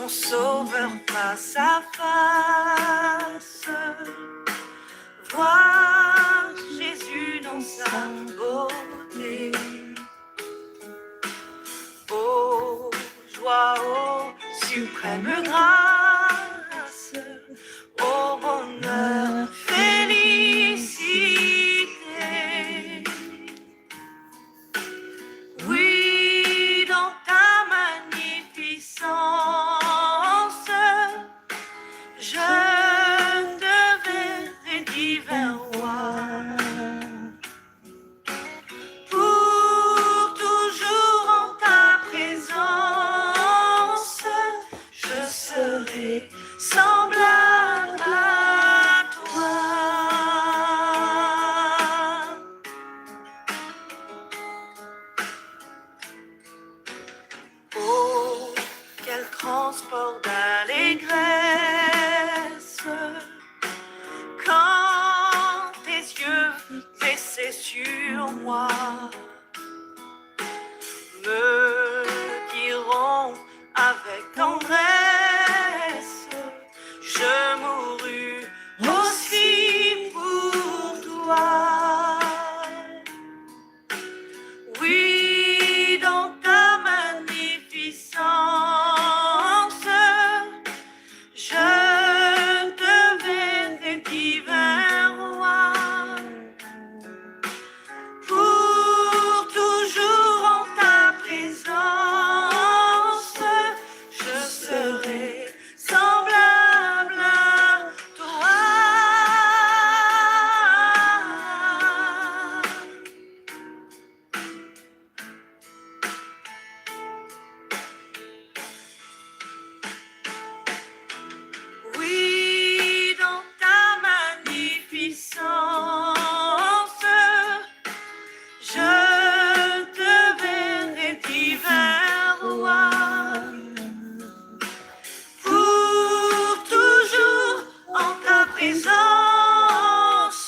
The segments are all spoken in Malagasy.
Mon sauveur face à face. Voir Jésus dans sa beauté. Ô joie, ô suprême grâce, ô bonheur, félicité. Oui, dans ta magnificence, je te verrai divin roi. Pour toujours en ta présence, je serai semblable à toi. Oh, quel transport d'allégresse quand tes yeux baissés sur moi me diront avec tendresse, je mourus aussi pour toi. Oui, dans ta magnificence, je te verrai divin roi. Pour toujours en ta présence, je serai semblable à toi. Oui, dans ta magnificence, je te verrai divin roi. Pour toujours en ta présence,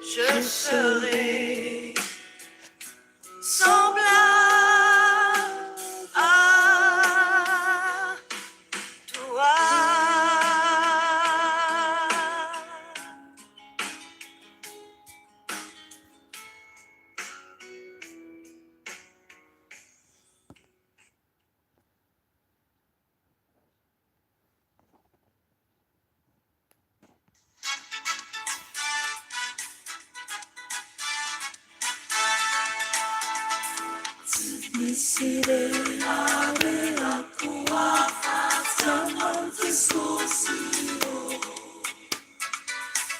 je serai semblable à toi. Misy reharehako afa-tsy Anao Jesosy ô.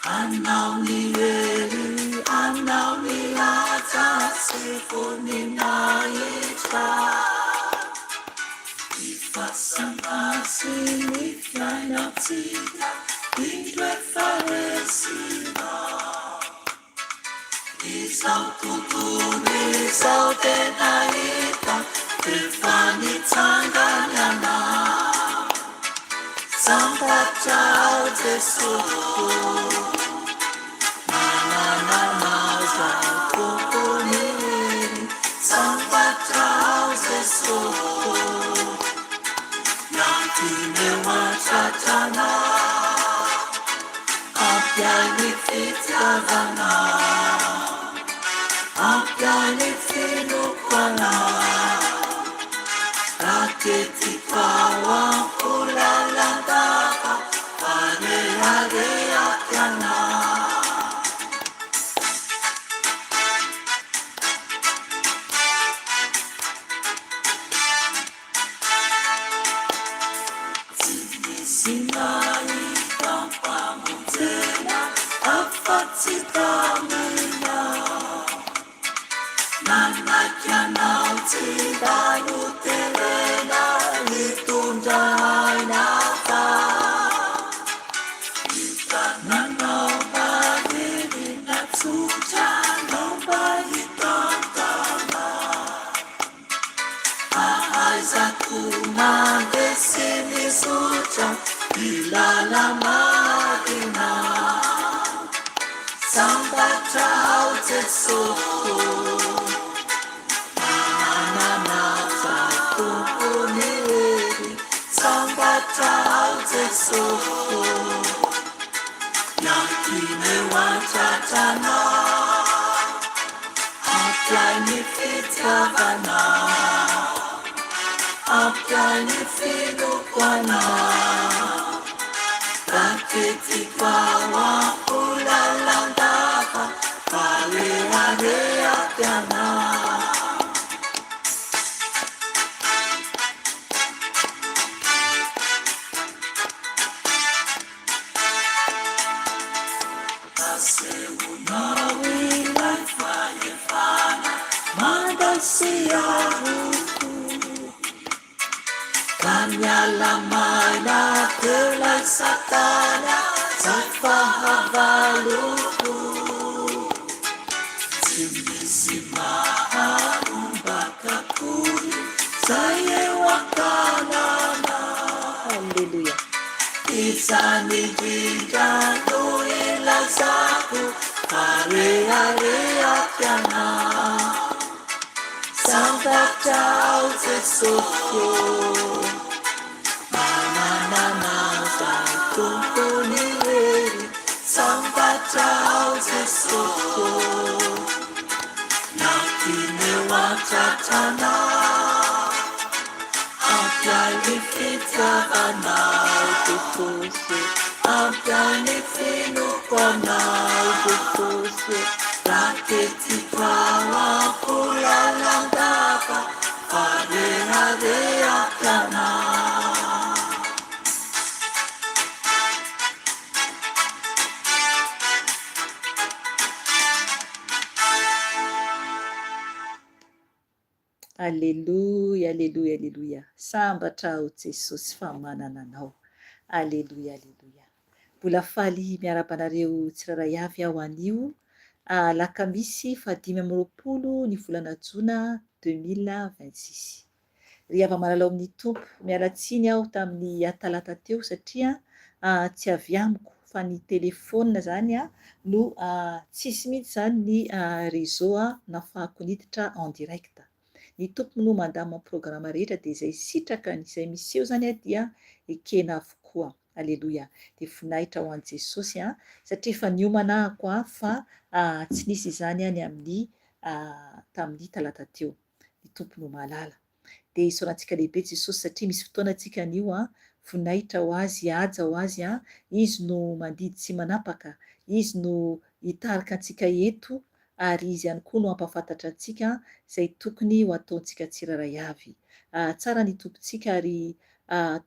Anao ny hery, Anao ny haja sy voninahitra. Ny fasana sy ny fiainantsika indro efa resinao. Izao tontolo izao dia nahita f'efa nitsangana Ianao. Sambatra aho Jesosy manana Anao Izaho Tompon'ny hery. Sambatra aho Jesosy miankina eo an-tratranao. Ampy ahy ny fitiavanao, ampy ahy ny finoako Anao. Raketiko ao am-po lalandava fa reharehako Ianao. Tsy nisy nahita mpamonjena afa-tsy taminao. Nanaiky anao tsy mba noterena hitondra aina fa ny tananao mahery natsotra no mba hitantana. Ahaizako mandeha sy mizotra ny lala-marina. Sambatra aho Jesosy manana Anao Tompon'ny hery. Jesosy Miankina eo an-tratranao Ampy ahy ny fitiavanao Ampy ahy ny finoako anao Raketiko ao am-po lalandava Fa reharehako ianao. Asehonao ilay fahefana mandray sy aroko Ka miala maina teo ilay satana zay fahavaloko Tsy misy maharombaka akory zay eo an-tanana Haleloia. Izany indrindra no ilazako fa reharehako ianao. Sambatra aho Jesosy ô, manana Anao Zay Tompon'ny hery. Sambatra aho Jesosy ô, miankina eo an-tratranao. Ampy ahy ny fitiavanao Jesosy ô, ampy ahy ny finoako Anao Jesosy ô, raketiko ao am-po lalandava fa reharehako Ianao. Aleloia aleloia aleloia sambatra aho Jesosy fa manana anao aleloia aleloia mbola faly miarahaba anareo tsirairay avy aho anio alakamisy faha 25 ny volana jona 2026 ry hava-malala ao amin'ny Tompo miala tsiny aho tamin'ny talata teo satria tsy avy amiko fa ny telephone zany no tsisy mihitsy zany ny réseau nafahako niditra en direct. Ny Tompo no mandamina ny programme rehetra dia izay sitrakany, izay miseho zany dia ekena avokoa. Aleloia. Dia voninahitra ho an'i Jesosy satria efa niomana ahako fa tsy nisy izany ny amin'ny tamin'ny talata teo. Ny Tompo no mahalala. Dia isaorantsika lehibe Jesosy satria misy fotoana tsika anio an, voninahitra ho Azy, haja ho Azy an, Izy no mandidy tsy manapaka, Izy no hitarika antsika eto ary Izy ihany koa no hampahafantatra antsika izay tokony ho ataontsika tsirairay avy. Tsara ny Tompontsika ary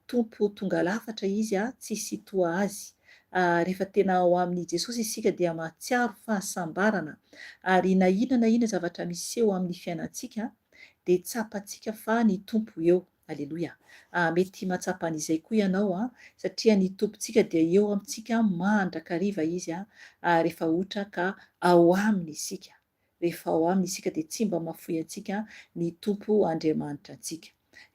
Tompo tonga lafatra Izy an, tsisy toa Azy. Rehefa tena ao amin'i Jesosy isika dia mahatsiaro fahasambarana ary na inona na inona zavatra miseho amin'ny fiainantsika dia tsapantsika fa ny Tompo eo. Aleloia. Ah, mety mahatsapa an'izay koa ianao an, satria ny Tompontsika dia eo amintsika mandrakariva Izy an, rehefa ohtra ka ao Aminy isika. Rehefa ao Aminy isika dia tsy mba mahafoy antsika ny Tompo Andriamanitra antsika.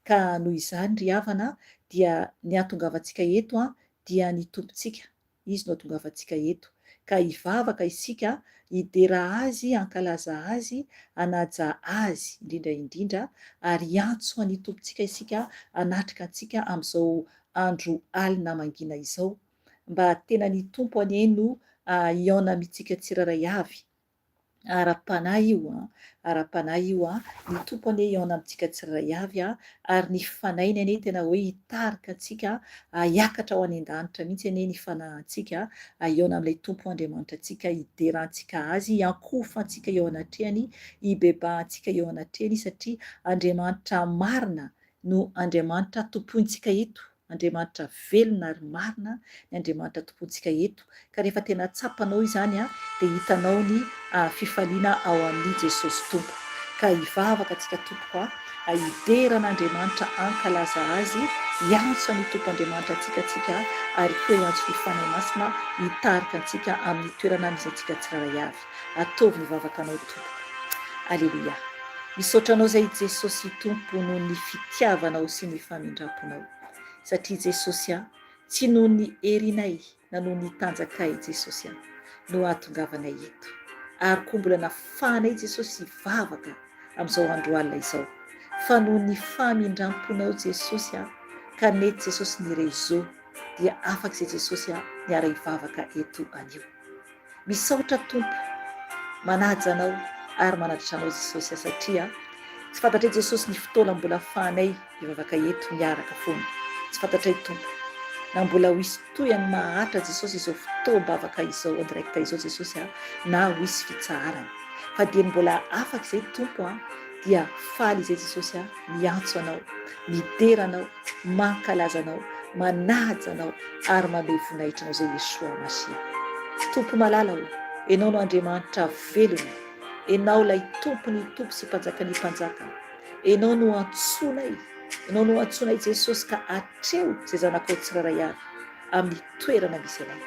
Ka noho izany ry havana dia ny hahatongavantsika eto an, dia ny Tompontsika Izy no atongavantsika eto. Ka hivavaka isika, hidera Azy, hankalaza Azy, hanaja Azy indrindra indrindra, ary hiantso an'i Tompontsika isika hanatrika antsika amin'izao andro alina mangina izao. Mba tena ny Tompo anie no hihaona amintsika tsirairay avy. Ara-panahy io an, ara-panahy io an, ny Tompo anie hihaona amintsika tsirairay avy an, ary ny Fanahiny anie tena hoe hitarika antsika hiakatra ho any an-danitra mihitsy anie ny fanahintsika, hihaona amin'ilay Tompo Andriamanitra antsika, hiderantsika Azy, hiankohofantsika eo anatrehany, hibebahantsika eo anatrehany, satria Andriamanitra marina no Andriamanitra tompointsika eto. Andriamanitra velona ary marina ny Andriamanitra tompontsika eto ka rehefa tena tsapanao izany dia hitanao ny fifaliana ao amin'i Jesosy Tompo ka hivavaka antsika tompoko a hidera an'Andriamanitra hankalaza Azy hiantso an'i Tompo Andriamanitra antsika antsika ary koa hiantso ny Fanahy Masina hitarika antsika amin'ny toerana misy antsika tsirairay avy ataovy ny vavakanao tompoko Aleloia Misaotra anao zay Jesosy Tompo noho ny fitiavanao sy ny famindramponao satria Jesosy a tsy noho ny herinay na noho ny tanjakay Jesosy a no ahatongavanay eto ary koa mbola nafahanay Jesosy hivavaka amin'izao andro alina izao fa noho ny famindramponao Jesosy a ka nety Jesosy ny réseau. dia afaka izay Jesosy a niara-hivavaka eto anio. Misaotra Tompo, manaja Anao ary manatratra Anao Jesosy a satria tsy fantatray Jesosy ny fotoana mbola afahanay hivavaka eto miaraka foana, tsy fantatray Tompo na mbola ho hisy tohiny maharitra Jesosy izao fotoam-bavaka izao en direct izao Jesosy a na ho hisy fitsaharana fa dieny mbola afaka izay Tompo a dia faly izay Jesosy a miantso Anao, midera Anao, mankalaza Anao, manaja Anao ary manome voninahitra Anao izay Yeshua Mashiah. Tompo malala o, Ianao no Andriamanitra velona, Ianao ilay Tompon'ny tompo sy Mpanjakan'ny mpanjaka, Ianao no antsoinay, Ianao no antsoinay Jesosy ka atreho izay zanakao tsirairay avy amin'ny toerana misy anay.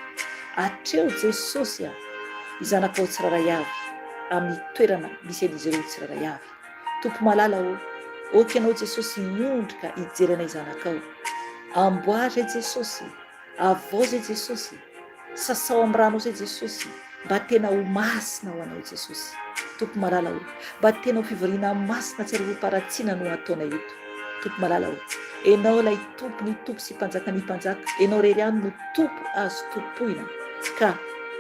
Atreho Jesosy a, ny zanakao tsirairay avy amin'ny toerana misy an'izy ireo tsirairay avy. Tompo malala ô, ok Ianao Jesosy hiondrika hijery anay zanakao. Amboary zay Jesosy, avao zay Jesosy, sasao amin'ny ranao zay Jesosy, mba tena ho masina ho Anao Jesosy. Tompo malala ô, mba tena ho fivoriana masina tsy arorom-paharatsiana no ataonay eto. Tompo malala ô, Ianao ilay Tompo ny Tompo sy Mpanjaka ny Mpanjaka, Ianao irery ihany no Tompo azo tompoina ka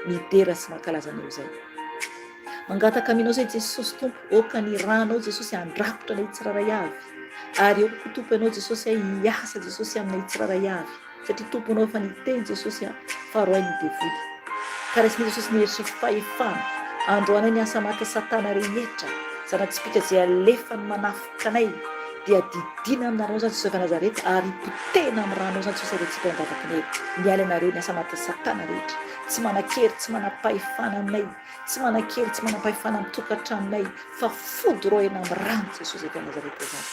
midera sy mankalaza Anao izay. Mangataka aminao zay Jesosy Tompo oka ny ranao Jesosy handrakotra anay tsirairay avy ary eo koa Tompo ianao Jesosy a hiasa Jesosy aminay tsirairay avy satria Tompo anao efa niteny Jesosy a fa roahy ny devoly ka raisinay Jesosy ny hery sy fahefana androanay ny asa maty satana rehetra zana-tsipìka izay alefany manafika anay dia didiana amin'ny ranao zany Jesosy avy Nazareta ary potehina amin'ny ranao zany Jesosy ireo tsipy an-davaky ny miala ianareo ny asa maty satana rehetra tsy manan-kery tsy manam-pahefana aminay Tsy manan-kery, tsy manam-pahefana amin'ny tokantranonay, fa fodoroina amin'ny rano Jesosy avy any Nazareta izany.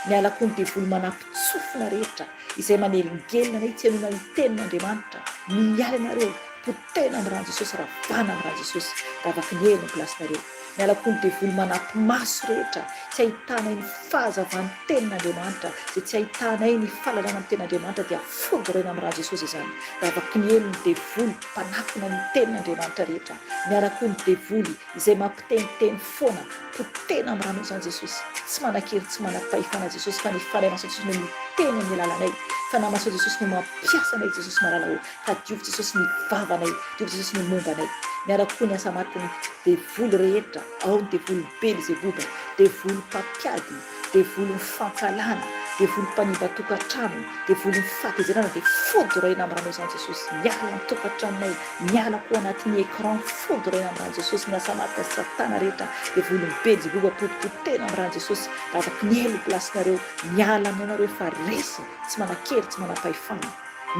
Miala koa ny devoly manampin-tsofina rehetra, izay manelingelina anay tsy henoina ny tenin'Andriamanitra. Miala ianareo, potehina amin'ny rano Jesosy, ravana amin'ny rano Jesosy, ravaky ny helo ny plasinareo. Miala koa ny devoly manampy-maso rehetra, tsy ahitanay ny fahazavan'ny tenin'Andriamanitra, izay tsy ahitanay ny fahalalana amin'ny tenin'Andriamanitra dia fodoroina amin'ny rano Jesosy izany. Ravaky ny helo ny devoly. Mpanafina ny tenin'Andriamanitra rehetra, miala koa ny devoly izay mampiteniteny foana, potehina amin'ny ranao izany Jesosy, tsy manan-kery tsy manam-pahefana Jesosy fa ny Fanahy Masinao Jesosy no miteny amin'ny alalanay, Fanahy Masinao Jesosy no mampiasa anay Jesosy malala ô, ka diovy Jesosy ny vavanay, diovy Jesosy ny momba anay, miala koa ny asa matin'ny devoly rehetra, ao ny devoly Belzeboba, devoly mpampiady, devoly ny fankahalana, devoly mpanimba tokantrano, devoly ny fahatezerana dia fodoraina amin'ny ranao izany Jesosy, miala amin'ny tokantranonay, miala koa anatin'ny écran, fodoraina amin'ny ran'i Jesosy ny asa maty satana rehetra, devoly ny Belzeboba potipotehina amin'ny ran'i Jesosy, vavaky ny helo ny place-nareo, miala aminay nareo efa resy, tsy manan-kery, tsy manam-pahefana.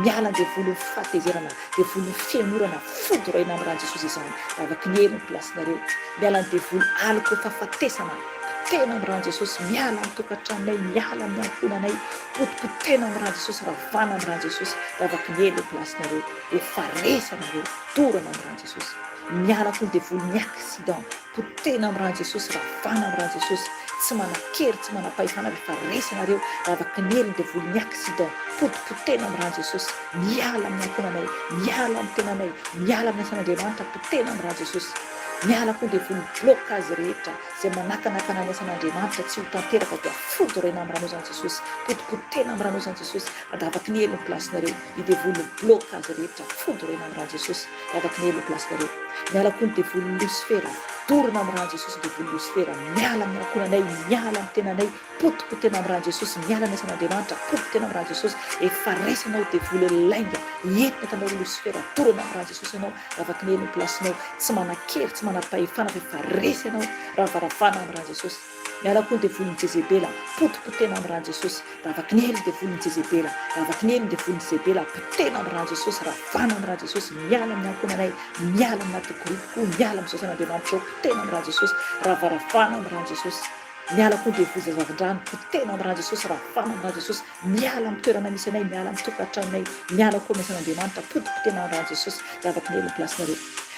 Miala ny devolin'ny fahatezerana, devolin'ny fihemorana, fodoraina amin'ny ran'i Jesosy izany, vavaky ny hery ny place-nareo, miala ny devoly aloky ny fahafatesana, potehina amin'ny ran'i Jesosy, miala amin'ny tokantranonay, miala amin'ny ankohonanay, potipotehina amin'ny ran'i Jesosy, ravana amin'ny ran'i Jesosy, vavaky ny hery ny place-nareo, efa resy anareo, dorana amin'ny ran'i Jesosy, miala koa ny devolin'ny accident, Potehina amin'ny ran'i Jesosy, ravana amin'ny ran'i Jesosy, tsy manan-kery, tsy manam-pahefana rehefa resy ianareo, rava-kinely ny devolin'ny accident, potipotehina amin'ny ran'i Jesosy, miala amin'ny ankohonanay, miala amin'ny tenanay, miala amin'ny asan'Andriamanitra, potehina amin'ny ran'i Jesosy, miala koa ny devolin'ny blocage rehetra izay manakanakana ny asan'Andriamanitra tsy ho tanteraka dia fodoraina amin'ny ranozan'i Jesosy, potipotehina amin'ny ranozan'i Jesosy, rava-kinely ny place-nareo. Ny devoly mi-bloque azy rehetra, fodorena amin'ny ran'i Jesosy, vavaky ny helo place nareo. Miala koa ny devoly losifera, dorana amin'ny ran'i Jesosy ny devoly losifera, miala amin'ny ankohonanay, miala amin'ny tenanay, potipotena amin'ny ran'i Jesosy, miala ny asan'Andriamanitra, potipotena amin'ny ran'i Jesosy, efa resy anao devoly lainga, entina hitanao ry losifera, dorana amin'ny ran'i Jesosy ianao, vavaky ny helo ny place nao, tsy manan-kery, tsy manam-pahefana fa efa resy ianao, ravaravana amin'ny ran'i Jesosy. Miala koa ny devolin'i Jezebela, potipotena amin'ny ran'i Jesosy, ravakinely ny devolin'i Jezebela, ravakinely ny devolin'i Jezebela, potena amin'ny ran'i Jesosy, ravana amin'ny ran'i Jesosy, miala amin'ny ankohonanay, miala amin'ny anaty groupe koa, miala amin'izao asan'Andriamanitra izao, potena amin'ny ran'i Jesosy, ravaravana amin'ny ran'i Jesosy. Miala koa ny devoly zazavindrano, potena amin'ny ran'i Jesosy, ravana amin'ny ran'i Jesosy, miala amin'ny toerana misy anay, miala amin'ny tokantranonay, miala koa amin'ny asan'Andriamanitra, potipotena amin'ny ran'i Jesosy, ravakinely ny place-nareo.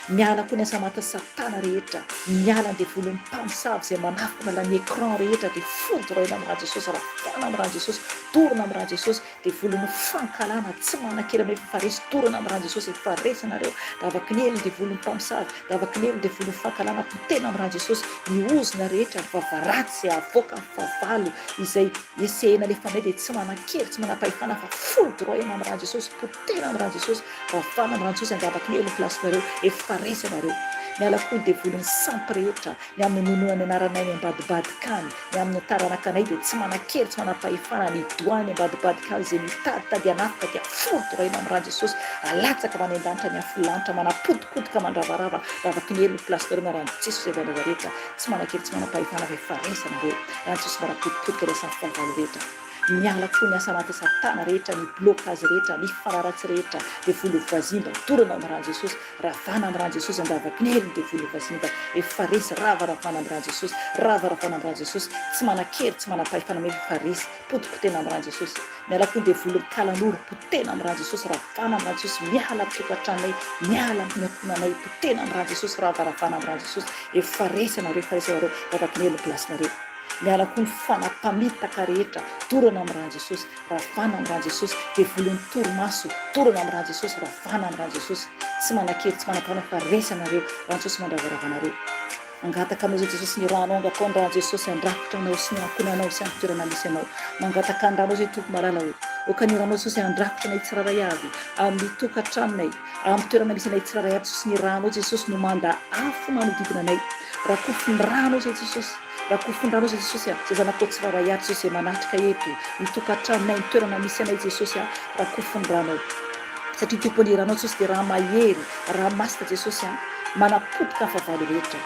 Miala koa ny asa matin'i satana rehetra, miala ny devolin'ny mpamosavy izay manafika miala ny écran rehetra dia foudroyena amin'ny rà Jesosy, ravana amin'ny rà Jesosy, dorana amin'ny rà Jesosy, devolin'ny fankahalana tsy manan-kery aminay fa resy, dorana amin'ny rà Jesosy, efa resy nareo, ravaky ny helo ny devolin'ny mpamosavy, ravaky ny helo ny devolin'ny fankahalana, potehina amin'ny rà Jesosy, ny ozona rehetra, ny vava ratsy izay avoakan'ny fahavalo izay esehina alefanay dia tsy manan-kery, tsy manam-pahefana fa foudroyena amin'ny rà Jesosy, potehina amin'ny rà Jesosy. Ravana amin'ny rano Jesosy angabako ny elo ny place-nareo, efa resy ianareo. Miala koa ny devolin'ny sampy rehetra, ny amin'ny ninoana ny anaranay any ambadibadika any, ny amin'ny taranaka anay dia tsy manan-kery, tsy manam-pahefana, ny doany ambadibadika any izay mitaditady hanafika dia fotoraina amin'ny rano Jesosy, alatsaka avy any an-danitra ny afo lanitra manapodikodoka mandravarava, ravaky ny elo ny place-nareo na rano Jesosy avy anareo rehetra, tsy manan-kery, tsy manam-pahefana fa efa resy ianareo, rano Jesosy manapodikodoka ny asan'ny fahavalo rehetra. Miala koa ny asa ratsy satana rehetra, ny blocage rehetra, ny fararatsy rehetra, devoly vazimba, dorana amin'ny ràn'i Jesosy, ravana amin'ny ràn'i Jesosy, andavaky ny helony devoly vazimba, efa resy, rava ravana amin'ny ràn'i Jesosy, rava ravana amin'ny ràn'i Jesosy, tsy manan-kery, tsy manam-pahefana nefa efa resy, potipotena amin'ny ràn'i Jesosy. Miala koa ny devoly mikalanoro, potena amin'ny ràn'i Jesosy, ravana amin'ny ràn'i Jesosy, miala amin'ny tokantranonay, miala amin'ny ankohonanay, potena amin'ny ràn'i Jesosy, rava ravana amin'ny ràn'i Jesosy, efa resy ianareo, efa resy ianareo, ravaky ny helony place-nareo. Miala koa ny fanahy mpamitaka rehetra, dorana amin'ny ràn'i Jesosy, ravana amin'ny ràn'i Jesosy, devolin'ny torimaso, dorana amin'ny ràn'i Jesosy, ravana amin'ny ràn'i Jesosy, tsy manan-kery, tsy manam-panahy fa resy anareo, ràn'i Jesosy mandravarava anareo. Mangataka anao izay Jesosy ny rànao angatao ny ràn'i Jesosy handrakotra anao sy ny ankohonanao sy amin'ny toerana misy anao. Mangataka ny rànao izay Tompo malala ô. Aoka ny rànao Jesosy handrakotra anay tsirairay avy amin'ny tokantranonay, amin'ny toerana misy anay tsirairay avy Jesosy ny rànao Jesosy no manda afo manodidina anay. Rakofy ny rànao izay Jesosy. Rakofondrano zay Jesosy a, zay zanakao tsirairay aby Jesosy zay manatrika eto, ny tokantranonay, ny toerana misy anay Jesosy a, Rakofondrano satria Tompo ny ranao Jesosy dia ra mahery, ra masina Jesosy a, manapotika ny fahavalo rehetra.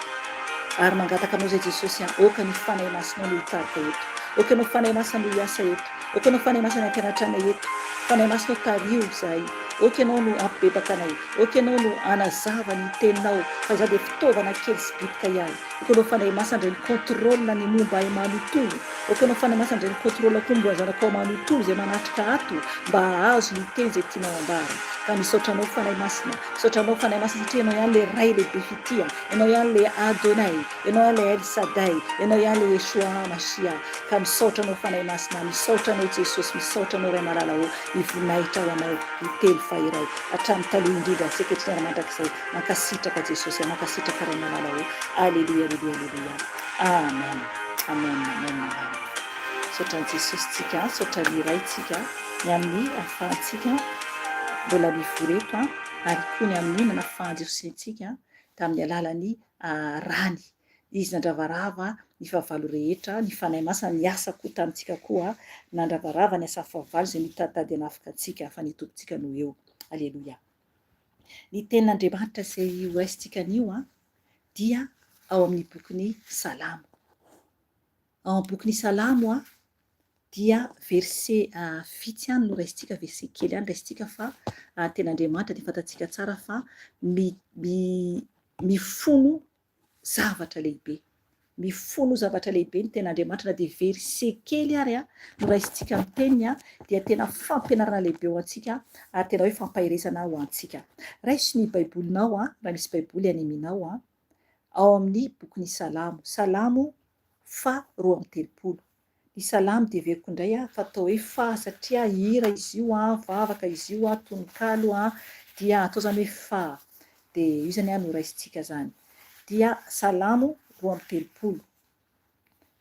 Ary mangataka anao zay Jesosy a, aoka ny Fanahy Masinao no hitarika eto, aoka ianao Fanahy Masina no hiasa eto, aoka ianao Fanahy Masina no hampianatra anay eto, Fanahy Masina ô tariho izahay, aoka ianao no hampibebaka anay, aoka ianao no hanazava ny teninao fa izaho dia fitaovana kely sy bitika ihany. Aoka anao Fanahy Masina handray ny contrôle ny momba ahy manontolo. Aoka anao Fanahy Masina handray ny contrôle koa momba ny zanakao manontolo izay manatrika ato mba hahazo ny teny izay tianao ambara. Ka misaotra anao Fanahy Masina. Misaotra anao Fanahy Masina satria ianao ihany ilay Ray lehibe fitia. Ianao ihany ilay Adonai. Ianao ihany ilay El Sadai. Ianao ihany ilay Yeshua HaMashiach. Ka misaotra anao Fanahy Masina. Misaotra anao Jesosy. Misaotra anao Ray malala ô. Ny voninahitra ho anao. Ny telo fa iray. Hatramin'ny taloha indrindra sy ankehitriny ary mandrakizay. Mankasitraka Jesosy a, mankasitraka Ray malala o, Aleloia aleloia aleloia, Amen amen amen amen. Misaotra an'i Jesosy tsika, misaotra ny Ray tsika ny amin'ny ahafahantsika mbola mivory eto ary koa ny amin'ny nanafahan'i Jesosy antsika tamin'ny alalan'ny rany. Izy nandravarava ny fahavalo rehetra, ny Fanahy Masina niasa koa tamintsika koa nandravarava ny asan'ny fahavalo izay mitaditady hanafika antsika fa ny Tompontsika no eo. Aleloia. Ny tenin'Andriamanitra izay horaisintsika anio dia ao amin'ny bokin'ny Salamo. Ao amin'ny bokin'ny Salamo dia verset vitsy ihany no raisintsika, verset kely ihany raisintsika fa ny tenin'Andriamanitra dia fantatsika tsara fa mifono zavatra lehibe. Mifono zavatra lehibe ny Tenin'Andriamanitra na dia verset kely ary no raisintsika amin'ny Teniny dia tena fampianarana lehibe ho antsika ary tena hoe fampaherezana ho antsika. Raiso ny Baibolinao raha misy Baiboly any aminao ao amin'ny bokin'ny Salamo, Salamo faha 32. Ny salamo dia heveriko indray fa atao hoe faha satria hira izy io an, vavaka izy io an, tononkalo an, dia atao izany hoe faha. Dia io izany no raisintsika izany. Dia salamo 32.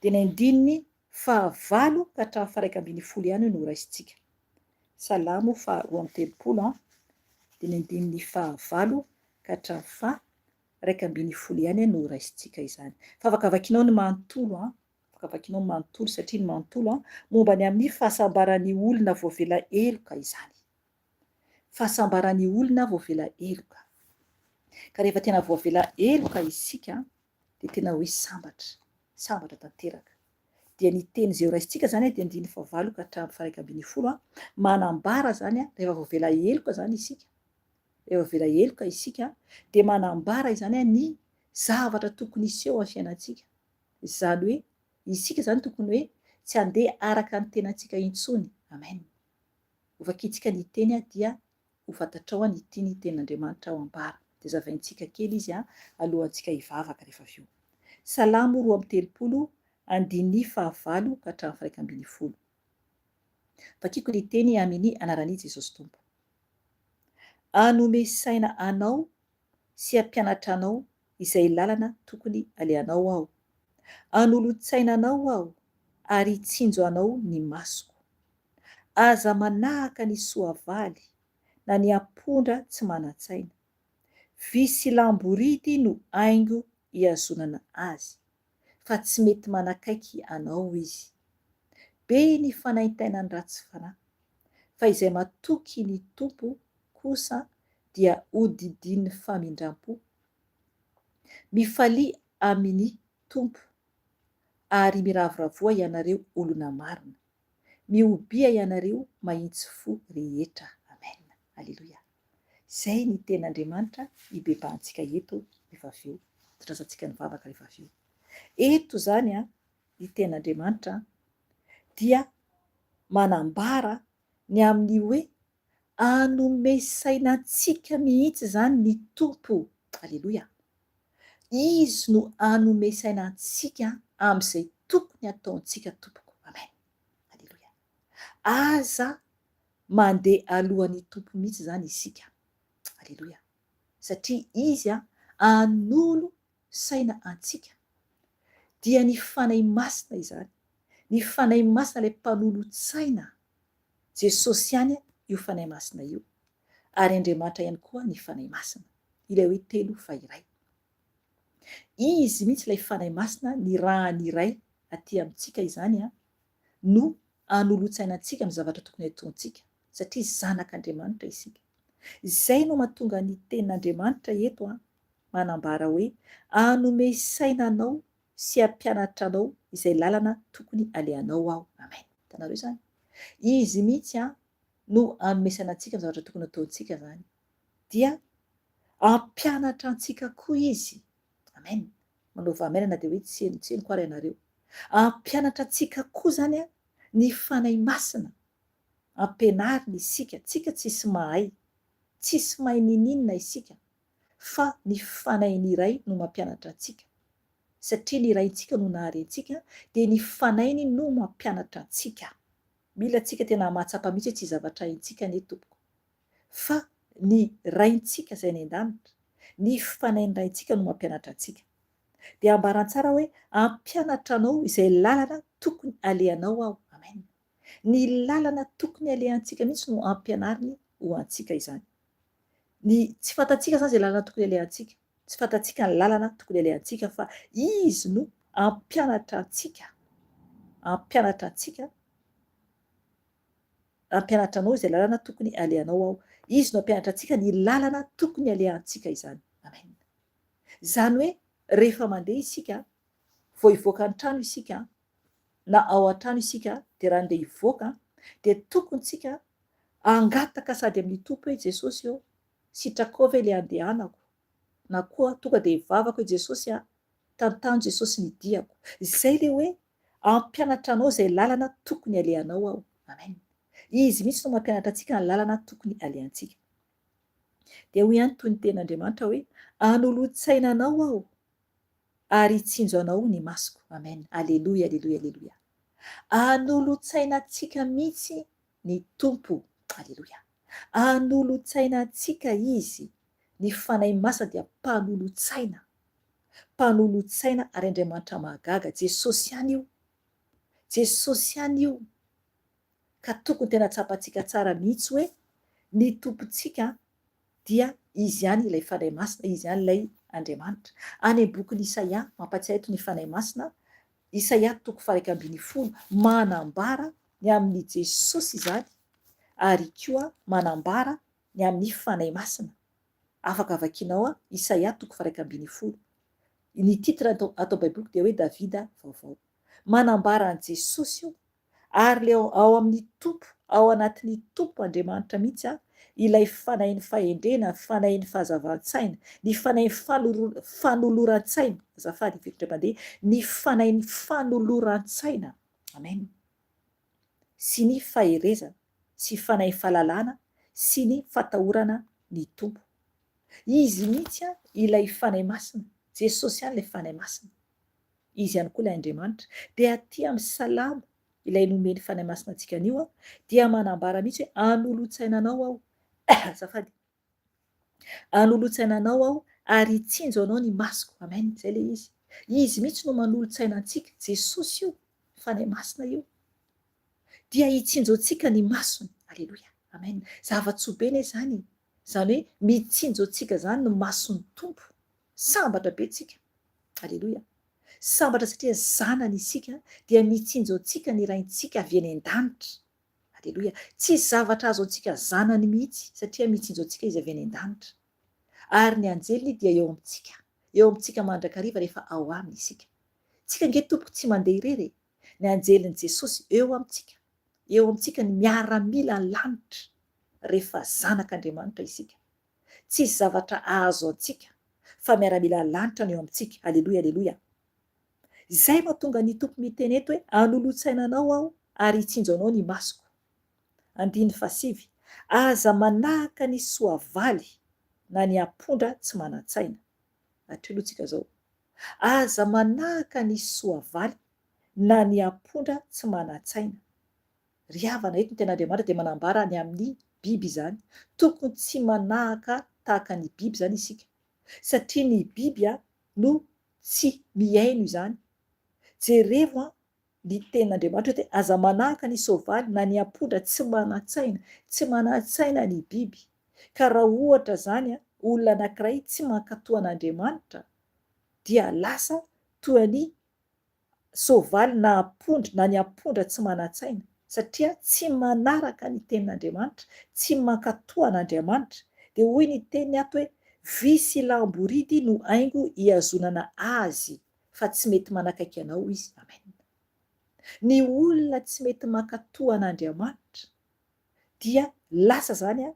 Dia ny andininy fahavalo ka hatramin'ny faha 11 ihany io no raisintsika. Salamo faha 32 an, dia ny andininy fahavalo ka hatramin'ny faha 11 ihany no raisintsika izany. Fa afaka vakinao ny manontolo an. Afaka vakinao ny manontolo satria ny manontolo an, momba ny amin'ny fahasambaran'ny olona voavela heloka izany. Fahasambaran'ny olona voavela heloka. Ka rehefa tena voavela heloka isika dia tena hoe sambatra, sambatra tanteraka. Dia ny teny izay horaisintsika izany dia andininy fahavalo ka hatramin'ny faha 11 an, manambara izany an, rehefa voavela heloka izany isika, rehefa voavela heloka isika dia manambara izany an ny zavatra tokony hiseho amin'ny fiainantsika. Izany hoe isika izany tokony hoe tsy handeha araka ny tenantsika intsony. Amen. Ho vakintsika ny teny dia ho fantatrao ny tiany tenin'Andriamanitra ho ambara. Dia zavaintsika kely izy alohantsika hivavaka rehefa avy eo. Salamo 32, andininy fahavalo ka hatramin'ny faha-11. Vakiko ny teny amin'ny anaran'i Jesosy Tompo. Hanome saina anao sy hampianatra anao izay lalana tokony alehanao aho. Hanolo-tsaina anao aho ary hitsinjo anao ny masoko. Aza manahaka ny soavaly na ny ampondra tsy manan-tsaina. Vy sy lamboridy no haingo ihazonana azy. fa tsy mety manakaiky anao izy. Be ny fanaintainan'ny ratsy fanahy, fa izay matoky ny Tompo kosa dia hodidin'ny famindram-po. Mifalia amin'ny Tompo, ary miravoravoa ianareo olona marina. Mihobia ianareo mahitsy fo rehetra. Amen. Aleloia. Izay ny tenin'Andriamanitra hibebahantsika eto rehefa avy eo. Tondrasantsika ny vavaka rehefa avy eo. Eto izany ny tenin'Andriamanitra dia manambara ny amin'ny hoe hanome saina antsika mihitsy izany ny Tompo. Aleloia. Izy no hanome saina antsika amin'izay tokony hataontsika tompoko. Amen. Aleloia. Aza mandeha alohan'ny Tompo mihitsy izany isika. Aleloia. Satria Izy hanolo saina antsika. Dia ny Fanahy Masina izany. Ny Fanahy Masina ilay mpanolo-tsaina. Jesosy ihany io Fanahy Masina io. Ary Andriamanitra ihany koa ny Fanahy Masina. Ilay hoe telo fa iray. Izy mihitsy ilay Fanahy Masina nirahan'ny Ray aty amintsika izany no hanolotsaina antsika amin'ny zavatra tokony hataontsika, satria zanak'Andriamanitra isika. Izay no mahatonga ny Tenin'Andriamanitra eto manambara hoe, Hanome saina anao sy hampianatra anao izay lalana tokony alehanao Aho. Amen. Hitanareo izany? Izy mihitsy no hanome saina antsika amin'ny zavatra tokony hataontsika izany. Dia hampianatra antsika koa Izy. Amen. Manaova amen na dia hoe tsy henotsenoko ary ianareo. Hampianatra antsika koa izany ny Fanahy Masina. Ampianariny isika. Tsika tsisy mahay. Tsisy mahay niniana isika. Fa ny Fanahin'ny Ray no mampianatra antsika. Satria ny Raintsika no nahary antsika, dia ny Fanahiny no mampianatra antsika. Mila tsika tena mahatsapa mihitsy hoe tsy zavatra haintsika anie tompoko. Fa ny Raintsika izay any an-danitra, ny Fanahin'ny Raintsika no mampianatra antsika. Dia ambarany tsara hoe, Hampianatra anao izay lalana tokony alehanao Aho. Amen. Ny lalana tokony alehantsika mihitsy no ampianariny ho antsika izany. Ny tsy fantatsika izany izay lalana tokony alehantsika. Tsy fantatsika ny lalana tokony alehantsika fa Izy no hampianatra antsika, hampianatra antsika, hampianatra anao izay lalana tokony alehanao Aho. Izy no hampianatra antsika ny lalana tokony alehantsika izany. Amen. Izany hoe rehefa mandeha isika, vao hivoaka ny trano isika, na ao an-trano isika dia raha andeha hivoaka dia tokony tsika hangataka sady amin'ny Tompo hoe Jesosy ô, sitrakao ve ilay andehanako? Na koa tonga dia hivavaka hoe Jesosy a, tantano Jesosy ny diako. Izay ilay hoe hampianatra anao izay lalana tokony alehanao aho. Amen. Izy mihitsy no mampianatra antsika ny lalana tokony alehantsika. Dia hoy ihany toy ny tenin'Andriamanitra hoe, Hanolotsaina anao aho ary hitsinjo anao ny masoko. Amen. Aleloia, aleloia, aleloia. Hanolotsaina antsika mihitsy ny Tompo. Aleloia. Hanolotsaina antsika Izy. Ny Fanahy Masina dia mpanolotsaina. Mpanolotsaina ary Andriamanitra mahagaga. Jesosy ihany io. Jesosy ihany io. Ka tokony tena tsapantsika tsara mihitsy hoe ny Tompontsika dia Izy ihany ilay Fanahy Masina, Izy ihany ilay Andriamanitra. Any amin'ny bokin'i Isaia, mampatsiahy eto ny Fanahy Masina, Isaia toko faha-11, manambara ny amin'i Jesosy izany ary koa manambara ny amin'ny Fanahy Masina. Afaka vakianao Isaia toko faha-11. Ny titre ato ato Baiboliko dia hoe Davida vaovao. Manambara an'i Jesosy io Ary le ao amin'ny Tompo, ao anatin'ny Tompo Andriamanitra mihitsy an, ilay Fanahin'ny fahendrena, Fanahin'ny fahazavan-tsaina, ny Fanahin'ny fanoloran-tsaina, azafady hiverina mpandeha, ny Fanahin'ny fanoloran-tsaina, amen, sy ny faherezana, sy Fanahin'ny fahalalana, sy ny fatahorana ny Tompo. Izy mihitsy ilay Fanahy Masina. Jesosy ihany ilay Fanahy Masina. Izy ihany koa ilay Andriamanitra. Dia aty amin'ny Salamo, ilay nomen'ny Fanahy Masina antsika anio, dia manambara mihitsy hoe hanolotsaina anao aho. Azafady. Hanolotsaina anao aho ary hitsinjo anao ny masoko. Amen. Izay ilay izy. Izy mihitsy no manolotsaina antsika. Jesosy io. Fanahy Masina io. Dia hitsinjo antsika ny masony. Aleloia. Amen. Zava-tsoa be anie izany e. Izany hoe mitsinjo antsika izany ny mason'ny Tompo. Sambatra be tsika. Aleloia. Sambatra satria zanany isika dia mitsinjo antsika ny Raintsika avy any an-danitra. Aleloia. Tsisy zavatra azo antsika zanany mihitsy satria mitsinjo antsika Izy avy any an-danitra. Ary ny anjeliny dia eo amintsika. Eo amintsika mandrakariva rehefa ao Aminy isika. Tsika ange tompoko tsy mandeha irery e. Ny anjelin'i Jesosy eo amintsika. Eo amintsika ny miaramila lanitra rehefa zanak'Andriamanitra isika. Tsisy zavatra ahazo antsika fa miaramila lanitra no eo amintsika. Aleloia aleloia. Izay mahatonga ny Tompo miteny eto hoe hanolotsaina anao aho ary hitsinjo anao ny masoko. Andininy fahasivy, Aza manahaka ny soavaly na ny ampondra tsy manan-tsaina. Hatreo aloha tsika zao. Aza manahaka ny soavaly na ny ampondra tsy manan-tsaina. Ry havana, eto ny Tenin'Andriamanitra dia manambara ny amin'ny biby izany. Tokony tsy manahaka tahaka ny biby izany isika. Satria ny biby no tsy mihaino izany. Jerevo ny Tenin'Andriamanitra hoe aza manahaka ny soavaly na ny ampondra tsy manan-tsaina. Tsy manan-tsaina ny biby. Ka raha ohatra izany olona anankiray tsy mankatò an'Andriamanitra dia lasa toa ny soavaly na ampondra na ny ampondra tsy manan-tsaina satria tsy manaraka ny tenin'Andriamanitra, tsy mankatò an'Andriamanitra. Dia hoy ny teniny ato hoe vy sy lamboridy no haingo ihazonana azy fa tsy mety manakaiky anao izy. Amen. Ny olona tsy mety mankatò an'Andriamanitra dia lasa izany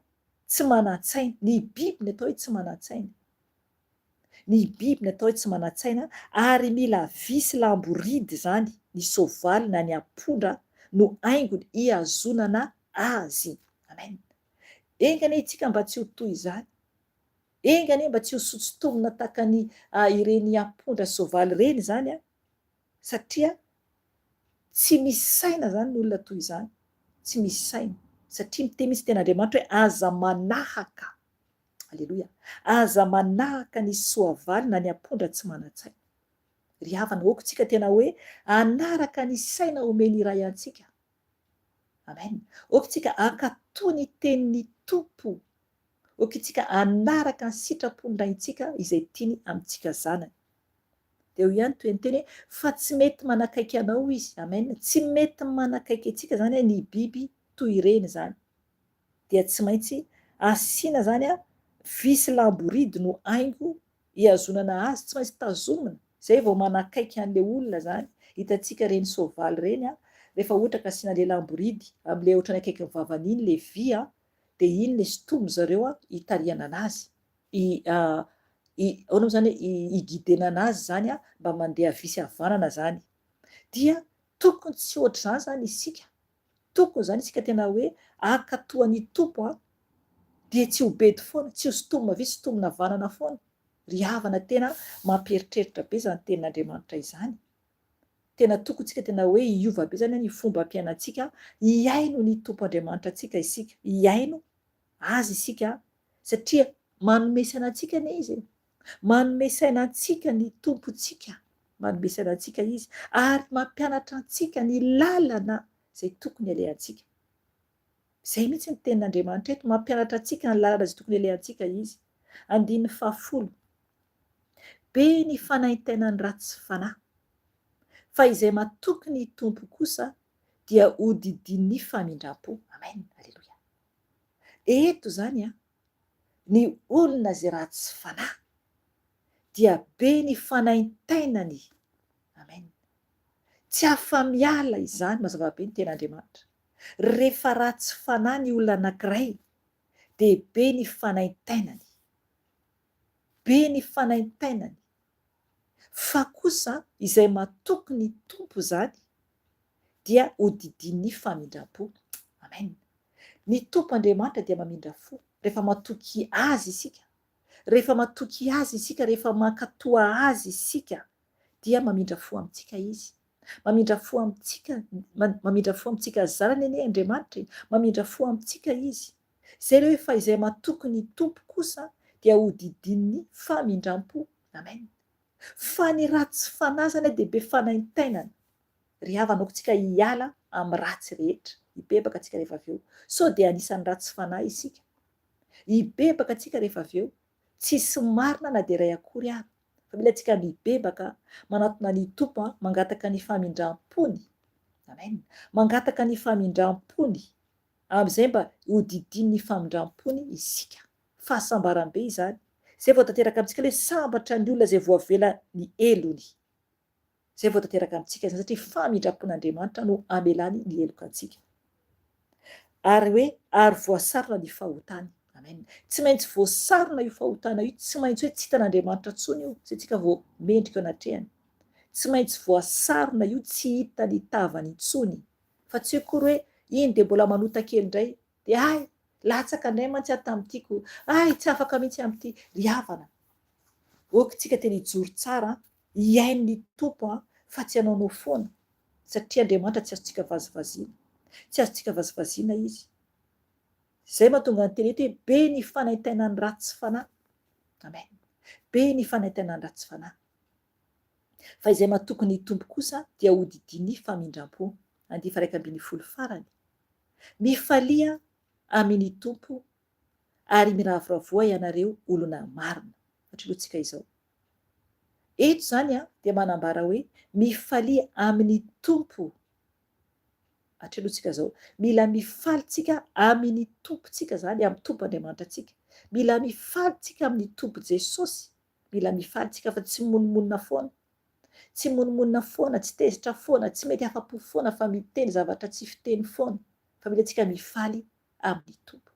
tsy manan-tsaina. Ny biby ny atao hoe tsy manan-tsaina. Ny biby ny atao hoe tsy manan-tsaina ary mila vy sy lamboridy izany ny soavaly na ny ampondra no haingony hihazonana azy. Amen. Enga anie itsika mba tsy ho toy izany. Enga anie mba tsy ho sotsitomina tahaka ny ireny ampondra sy soavaly ireny izany satria tsy misy saina izany ny olona toy izany. Tsy misy saina. Satria miteny mihitsy ny tenin'Andriamanitra hoe aza manahaka. Aleloia. Aza manahaka ny soavaly na ny ampondra tsy manan-tsaina. Ry havana, aoka isika tena hoe hanaraka ny saina omen'ny Ray antsika. Amen. Aoka isika hankatò ny tenin'ny Tompo. Aoka isika hanaraka ny sitrapon'ny Raintsika izay tiany amintsika zanany. Dia eo ihany toy ny teny hoe fa tsy mety manakaiky anao izy. Amen. Tsy mety manakaiky antsika izany ny biby toy ireny izany. dia tsy maintsy asiana zany a vy sy lamboridy no haingo ihazonana azy, tsy maintsy tazomina zay vao manakaiky an'le olona zany, hitantsika reny soavaly reny a, rehefa ohatra ka asiana le lamboridy amle ohatrany akaikin'ny vavany iny le vy a, de iny le sintomin zareo a hitarihana anazy, i i ahoana moa zany hoe hi-guider-na anazy zany a mba mandeha havia sy havanana zany, dia tokony tsy ohatr'izany zany isika Tokony izany isika tena hoe hankatoa ny Tompo an, dia tsy ho bedy foana, tsy ho sintomina havia sintomina havanana foana. Ry havana tena mampieritreritra be izany tenin'Andriamanitra izany. Tena tokony isika tena hoe hiova be izany ny fombam-piainantsika, hihaino ny Tompo Andriamanitra antsika isika, hihaino Azy isika satria manome saina antsika anie Izy e. Manome saina antsika ny Tompontsika, manome saina antsika Izy ary mampianatra antsika ny lalana izay tokony alehantsika. Izay mihitsy ny tenin'Andriamanitra eto, mampianatra antsika ny lalana izay tokony alehantsika Izy. Andininy fahafolo. Be ny fanaintainan'ny ratsy fanahy, fa izay matoky ny Tompo kosa dia hodidin'ny famindram-po. Amen. Aleloia. Eto izany an, ny olona izay ratsy fanahy dia be ny fanaintainany. Amen. Tsy afa-miala izany, mazava be ny tenin'Andriamanitra. Rehefa ratsy fanahy ny olona anankiray dia be ny fanaintainany. Be ny fanaintainany. Fa kosa izay matoky ny Tompo izany dia hodidin'ny famindram-po. Amen. Ny Tompo Andriamanitra dia mamindra fo rehefa matoky Azy isika. Rehefa matoky Azy isika, rehefa mankatoa Azy isika, dia mamindra fo amintsika Izy. Mamindra fo amintsika, mamindra fo amintsika zanany anie Andriamanitra e, mamindra fo amintsika Izy. Izay ilay hoe fa izay matoky ny Tompo kosa dia hodidinin'ny famindram-po. Amen. Fa ny ratsy fanahy zany dia be fanaintainana. Ry havana aoka tsika hiala amin'ny ratsy rehetra. Hibebaka tsika rehefa avy eo. Sao dia anisan'ny ratsy fanahy isika. Hibebaka tsika rehefa avy eo. Tsisy marina na dia iray akory ara. Fa mila tsika mibebaka, manatona ny Tompo, mangataka ny famindram-pony. Amen. Mangataka ny famindram-pony. Amin'izay mba hodidin'ny famindram-pony isika. Fahasambaram-be izany. Izay vao tanteraka amintsika ilay hoe sambatra ny olona izay voavela ny helony. Izay vao tanteraka amintsika izany satria famindram-pon'Andriamanitra no amelany ny heloka antsika. Ary hoe ary voasarona ny fahotany. Amen. Tsy maintsy voasarona io fahotana io, tsy maintsy hoe tsy hitan'Andriamanitra intsony io, satria tsika vao mendrika eo anatrehany. Tsy maintsy voasarona io, tsy hita ny tavany intsony. Fa tsy hoe akory hoe iny dia mbola manota kely indray, dia hay, latsaka indray mantsy aho tamin'ity ko, hay, tsy afaka mihitsy amin'ity. Ry havana, ok tsika tena hijoro tsara an, hihaino ny Tompo an, fa tsy hanaonao foana, satria Andriamanitra tsy azontsika vazivaziana. Tsy azontsika vazivaziana Izy. Izay mahatonga ny teny eto hoe be ny fanaintainan'ny ratsy fanahy. Amen. Be ny fanaintainan'ny ratsy fanahy. Fa izay matoky ny Tompo kosa dia hodidian'ny famindram-po. Andihy faha 11 farany. Mifalia amin' ny Tompo ary miravoravoa ianareo olona marina. Hatrolotsika izao. Eto izany dia manambara hoe mifalia amin' ny Tompo. Hatrolotsika izao. Mila mifaly tsika amin' ny Tompontsika izany, amin'ny Tompo Andriamanitrantsika. Mila mifaly tsika amin'ny Tompo Jesosy. Mila mifaly tsika fa tsy mimonomonona foana. Tsy mimonomonona foana, tsy tezitra foana, tsy mety afa-po foana fa miteny zavatra tsy fiteny foana. Fa mila tsika mifaly amin'ny Tompo.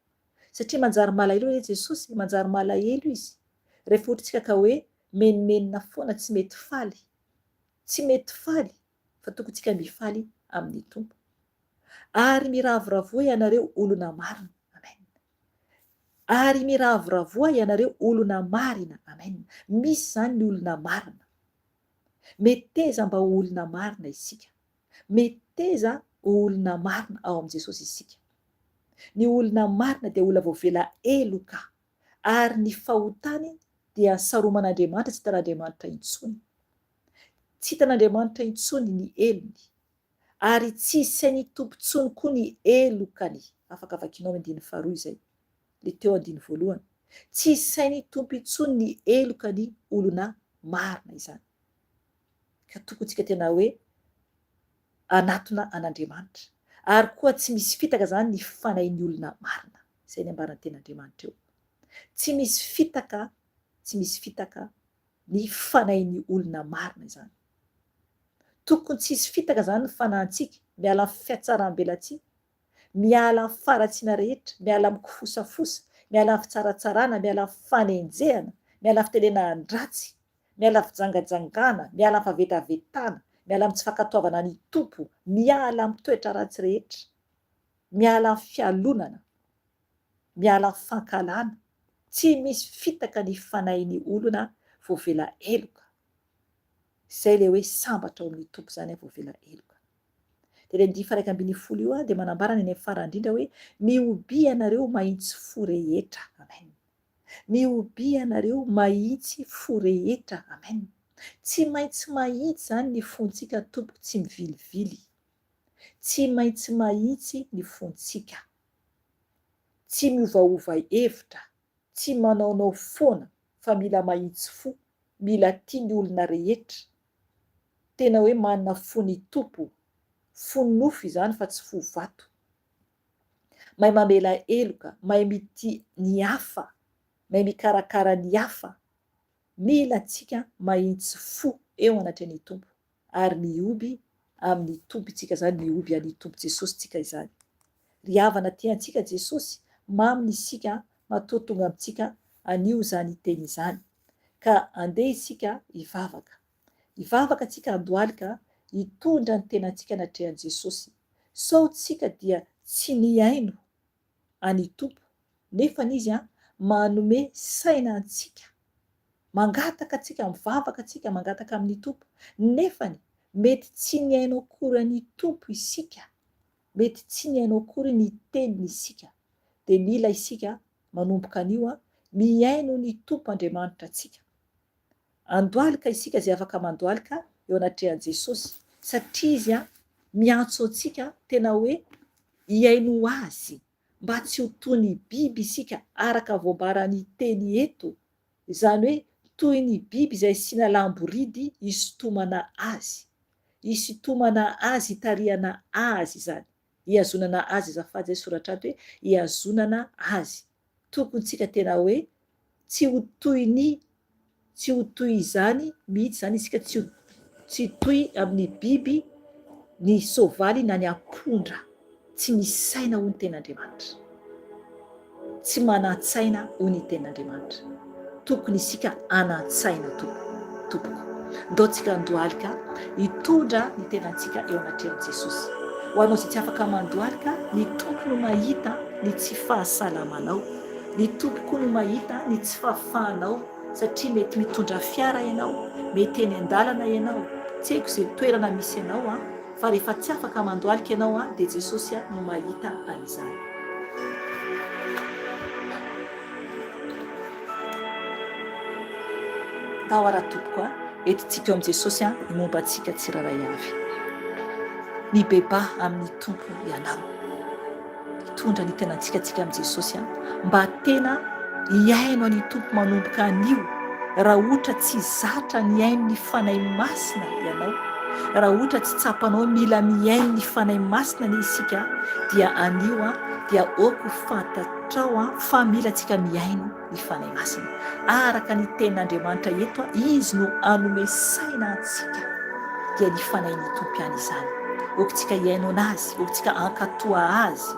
Satria manjary malahelo anie Jesosy e, manjary malahelo Izy. Rehefa ohatra tsika ka hoe menomenona foana, tsy mety faly. Tsy mety faly fa tokony tsika mifaly amin'ny Tompo. Ary miravoravoa ianareo olona marina. Amen. Ary miravoravoa ianareo olona marina. Amen. Misy izany ny olona marina. Meteza mba ho olona marina isika. Meteza ho olona marina ao amin'i Jesosy isika. Ny olona marina dia olona voavela heloka ary ny fahotany dia saroman'Andriamanitra tsy hitan'Andriamanitra intsony. Tsy hitan'Andriamanitra intsony ny helony. Ary tsy isain'ny Tompo intsony koa ny helokany. Afaka vakinao amin'ny andininy faharoa izay. Ilay teo andininy voalohany. Tsy isain'ny Tompo intsony ny helokany olona marina izany. Ka tokony tsika tena hoe hanatona an'Andriamanitra. Ary koa tsy misy fitaka izany ny fanahin'ny olona marina. Izay ny ambaran'ny tenin'Andriamanitra eo. Tsy misy fitaka, tsy misy fitaka ny fanahin'ny olona marina izany. Tokony tsy hisy fitaka izany ny fanahintsika, miala amin'ny fihatsarambelatsihy, miala amin'ny faharatsiana rehetra, miala amin'ny kifosafosa, miala amin'ny fitsaratsarana, miala amin'ny fanenjehana, miala amin'ny fitenenan-dratsy, miala amin'ny fijangajangana, miala amin'ny fahavetavetana, miala amin'ny tsy fankatoavana ny Tompo, miala amin'ny toetra ratsy rehetra, miala amin'ny fialonana, miala amin'ny fankahalana, tsy misy fitaka ny fanahin'ny olona voavela heloka. Izay ilay hoe sambatra ao amin'ny Tompo izany aho voavela heloka. Dia ilay andiany faha 11 io dia manambara ny any amin'ny farany indrindra hoe mihobia ianareo mahitsy fo rehetra. Amen. Mihobia ianareo mahitsy fo rehetra. Amen. Tsy maintsy mahitsy izany ny fontsika tompoko tsy mivilivily. Tsy maintsy mahitsy ny fontsika. Tsy miovaova hevitra, tsy manaonao foana fa mila mahitsy fo, mila tia ny olona rehetra, tena hoe manana fo ny Tompo, fo nofo izany fa tsy fo vato. Mahay mamela heloka, mahay mitia ny hafa, mahay mikarakara ny hafa, mila antsika mahitsy fo eo anatrehan'ny Tompo. ary mihoby amin'ny Tompo itsika izany, mihoby an'i Tompo Jesosy tsika izany. Ry havana tia antsika Jesosy, maminy isika matoa tonga amintsika anio izany teny izany. Ka andeha isika hivavaka. Hivavaka tsika andohalika hitondra ny tenantsika anatrehan'i Jesosy. Sao tsika dia tsy nihaino an'i Tompo, nefany Izy an, manome saina antsika. Mangataka antsika, mivavaka antsika, mangataka amin'ny Tompo. Nefany mety tsy nihaino akory an'i Tompo isika. Mety tsy nihaino akory ny teniny isika. Dia mila isika manomboka anio mihaino ny Tompo Andriamanitra antsika. Andohalika isika izay afaka mandohalika eo anatrehan'i Jesosy satria Izy miantso antsika tena hoe hihaino Azy mba tsy ho toy ny biby isika araka voambaran'ny teny eto, izany hoe toy ny biby izay asiana lamboridy hisintomana azy, hisintomana azy hitarihana azy izany, hihazonana azy azafady izay soratra ato hoe hihazonana azy, tokony tsika tena hoe tsy ho toy ny Tsy ho toy izany mihitsy izany isika, tsy ho tsy toy amin'ny biby ny soavaly na ny ampondra. Tsy misy saina hoy ny tenin'Andriamanitra. Tsy manan-tsaina hoy ny tenin'Andriamanitra. Tokony isika hanan-tsaina Tompo, tompoko. Ndao tsika handohalika hitondra ny tenantsika eo anatrehan'i Jesosy. Ho anao izay tsy afaka mandohalika, ny Tompo no mahita ny tsy fahasalamanao. Ny Tompo koa no mahita ny tsy fahafahanao satria mety mitondra fiara ianao, mety eny an-dalana ianao, tsy haiko izay toerana misy anao an, fa rehefa tsy afaka mandohalika ianao an, dia Jesosy no mahita an'izany. Ndao ara tompoko a, entintsika eo amin'i Jesosy an, ny momba antsika tsirairay avy. Mibebaha amin'ny Tompo ianao. Hitondra ny tenantsika tsika amin'i Jesosy an, mba tena hihaino an'i Tompo manomboka anio, raha ohatra tsy zatra nihaino ny Fanahy Masina ianao, raha ohatra tsy tsapanao hoe mila mihaino ny Fanahy Masina anie isika dia anio an, dia ok ho fantatrao an fa mila tsika mihaino ny Fanahy Masina. Araka ny tenin'Andriamanitra eto an, Izy no hanome saina antsika, dia ny Fanahin'ny Tompo ihany izany. Ok tsika hihaino an'Azy, ok tsika hankatoa Azy,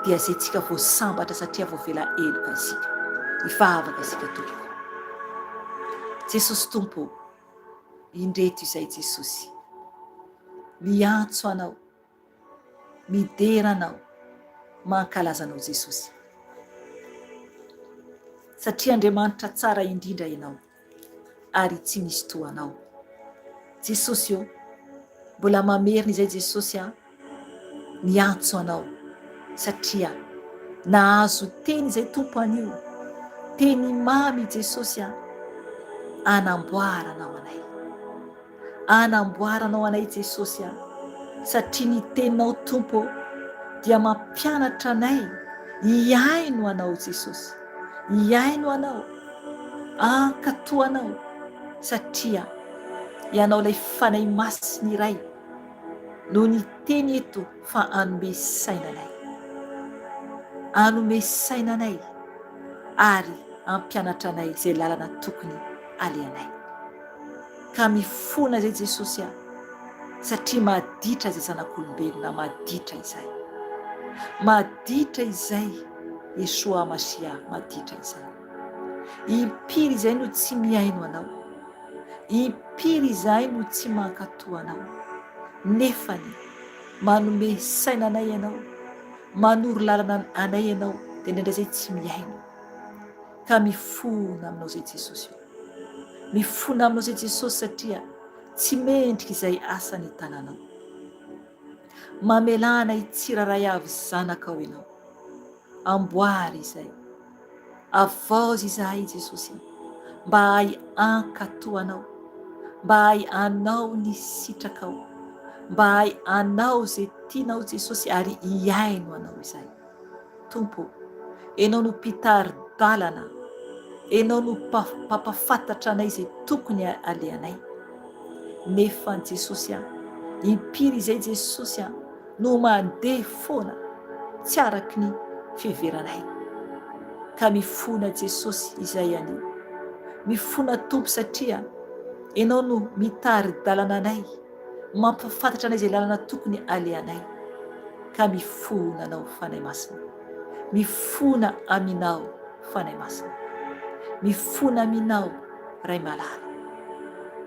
dia zay tsika vao sambatra satria voavela heloka isika. Hivavaka isika tompoko. Jesosy Tompo ô, indreto izay Jesosy, miantso Anao. Midera Anao, mankalaza Anao Jesosy. Satria Andriamanitra tsara indrindra Ianao, ary tsy misy toa Anao. Jesosy ô, mbola mamerina izay Jesosy a, miantso Anao, satria nahazo teny izay Tompo anio, teny mamy Jesosy a, anamboaranao anay. Anamboaranao anay Jesosy a! Satria ny teninao Tompo ô dia mampianatra anay hihaino Anao Jesosy, hihaino Anao, hankatò Anao satria Ianao ilay Fanahy Masina iray no niteny eto fa hanome saina anay. Hanome saina anay ary hampianatra anay izay lalana tokony alehanay. Ka mifona izay Jesosy a, satria maditra izay zanak'olombelona maditra izay. Maditra izay Yeshua Mashiah maditra izay. Impiry izay no tsy mihaino anao. Impiry izahay no tsy mankatò anao. Nefany manome saina anay ianao, manoro lalana anay ianao, dia indraindray izay tsy mihaino. Ka mifona aminao izay Jesosy o. Mifona aminao izay Jesosy satria tsy mendrika izay asa ny tananao. Mamelà anay tsirairay avy zanakao ianao. Amboary izay. Avaozy izahay Jesosy mba hahay hankatò Anao, mba hahay hanao ny sitrakao, mba hahay hanao izay tianao Jesosy ary hihaino Anao izahay. Tompo ô, Enao no mpitari-dalana, Enao no mpampafantatra anay izay tokony alehanay. Nefa Jesosy a, impiry izay Jesosy a, no mandeha foana tsy araky ny fiheveranay. Ka mifona Jesosy izay anio. Mifona Tompo satria Enao no mitari-dalana anay. Mampahafantatra anay izay lalana tokony alehanay ka mifona anao Fanahy Masina. Mifona aminao Fanahy Masina. Mifona aminao Ray malala.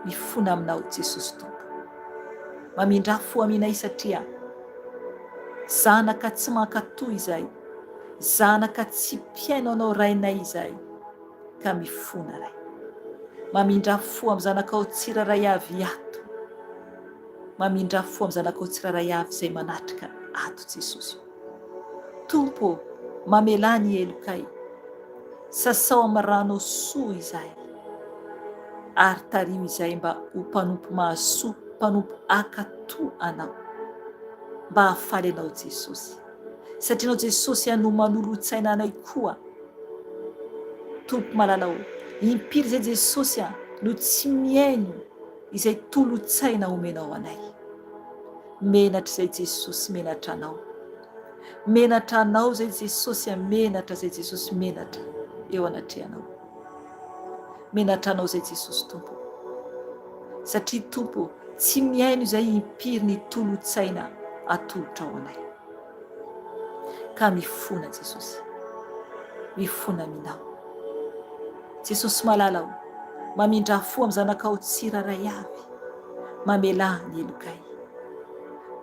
Mifona aminao Jesosy Tompo. Mamindrà fo aminay satria zanaka tsy mankatò izahay. Zanaka tsy mpihaino Anao Rainay izahay ka mifona Ray. Mamindrà fo amin'ny zanakao tsirairay avy ato. Mamindrà fo amin'ny zanakao tsirairay avy izay manatrika ato Jesosy o. Tompo ô, mamelà ny helokay. Sasao amin'ny ranao soa izahay. Ary tariho izahay mba ho mpanompo mahasoa, mpanompo hankatò Anao. Mba hahafaly Anao Jesosy. Satria Ianao Jesosy no manolotsaina anay koa. Tompo malala ô, impiry izay Jesosy a no tsy mihaino izay tolotsaina omenao anay. Menatra izay Jesosy menatra Anao. Menatra Anao izay Jesosy a menatra izay Jesosy menatra eo anatrehanao. Menatra Anao izay Jesosy Tompo. Satria Tompo tsy mihaino izay impiry ny tolotsaina atolotrao anay. Ka mifona Jesosy. Mifona aminao. Jesosy malala o, mamindrà fo amin'ny zanakao tsirairay avy. Mamelà ny helokay.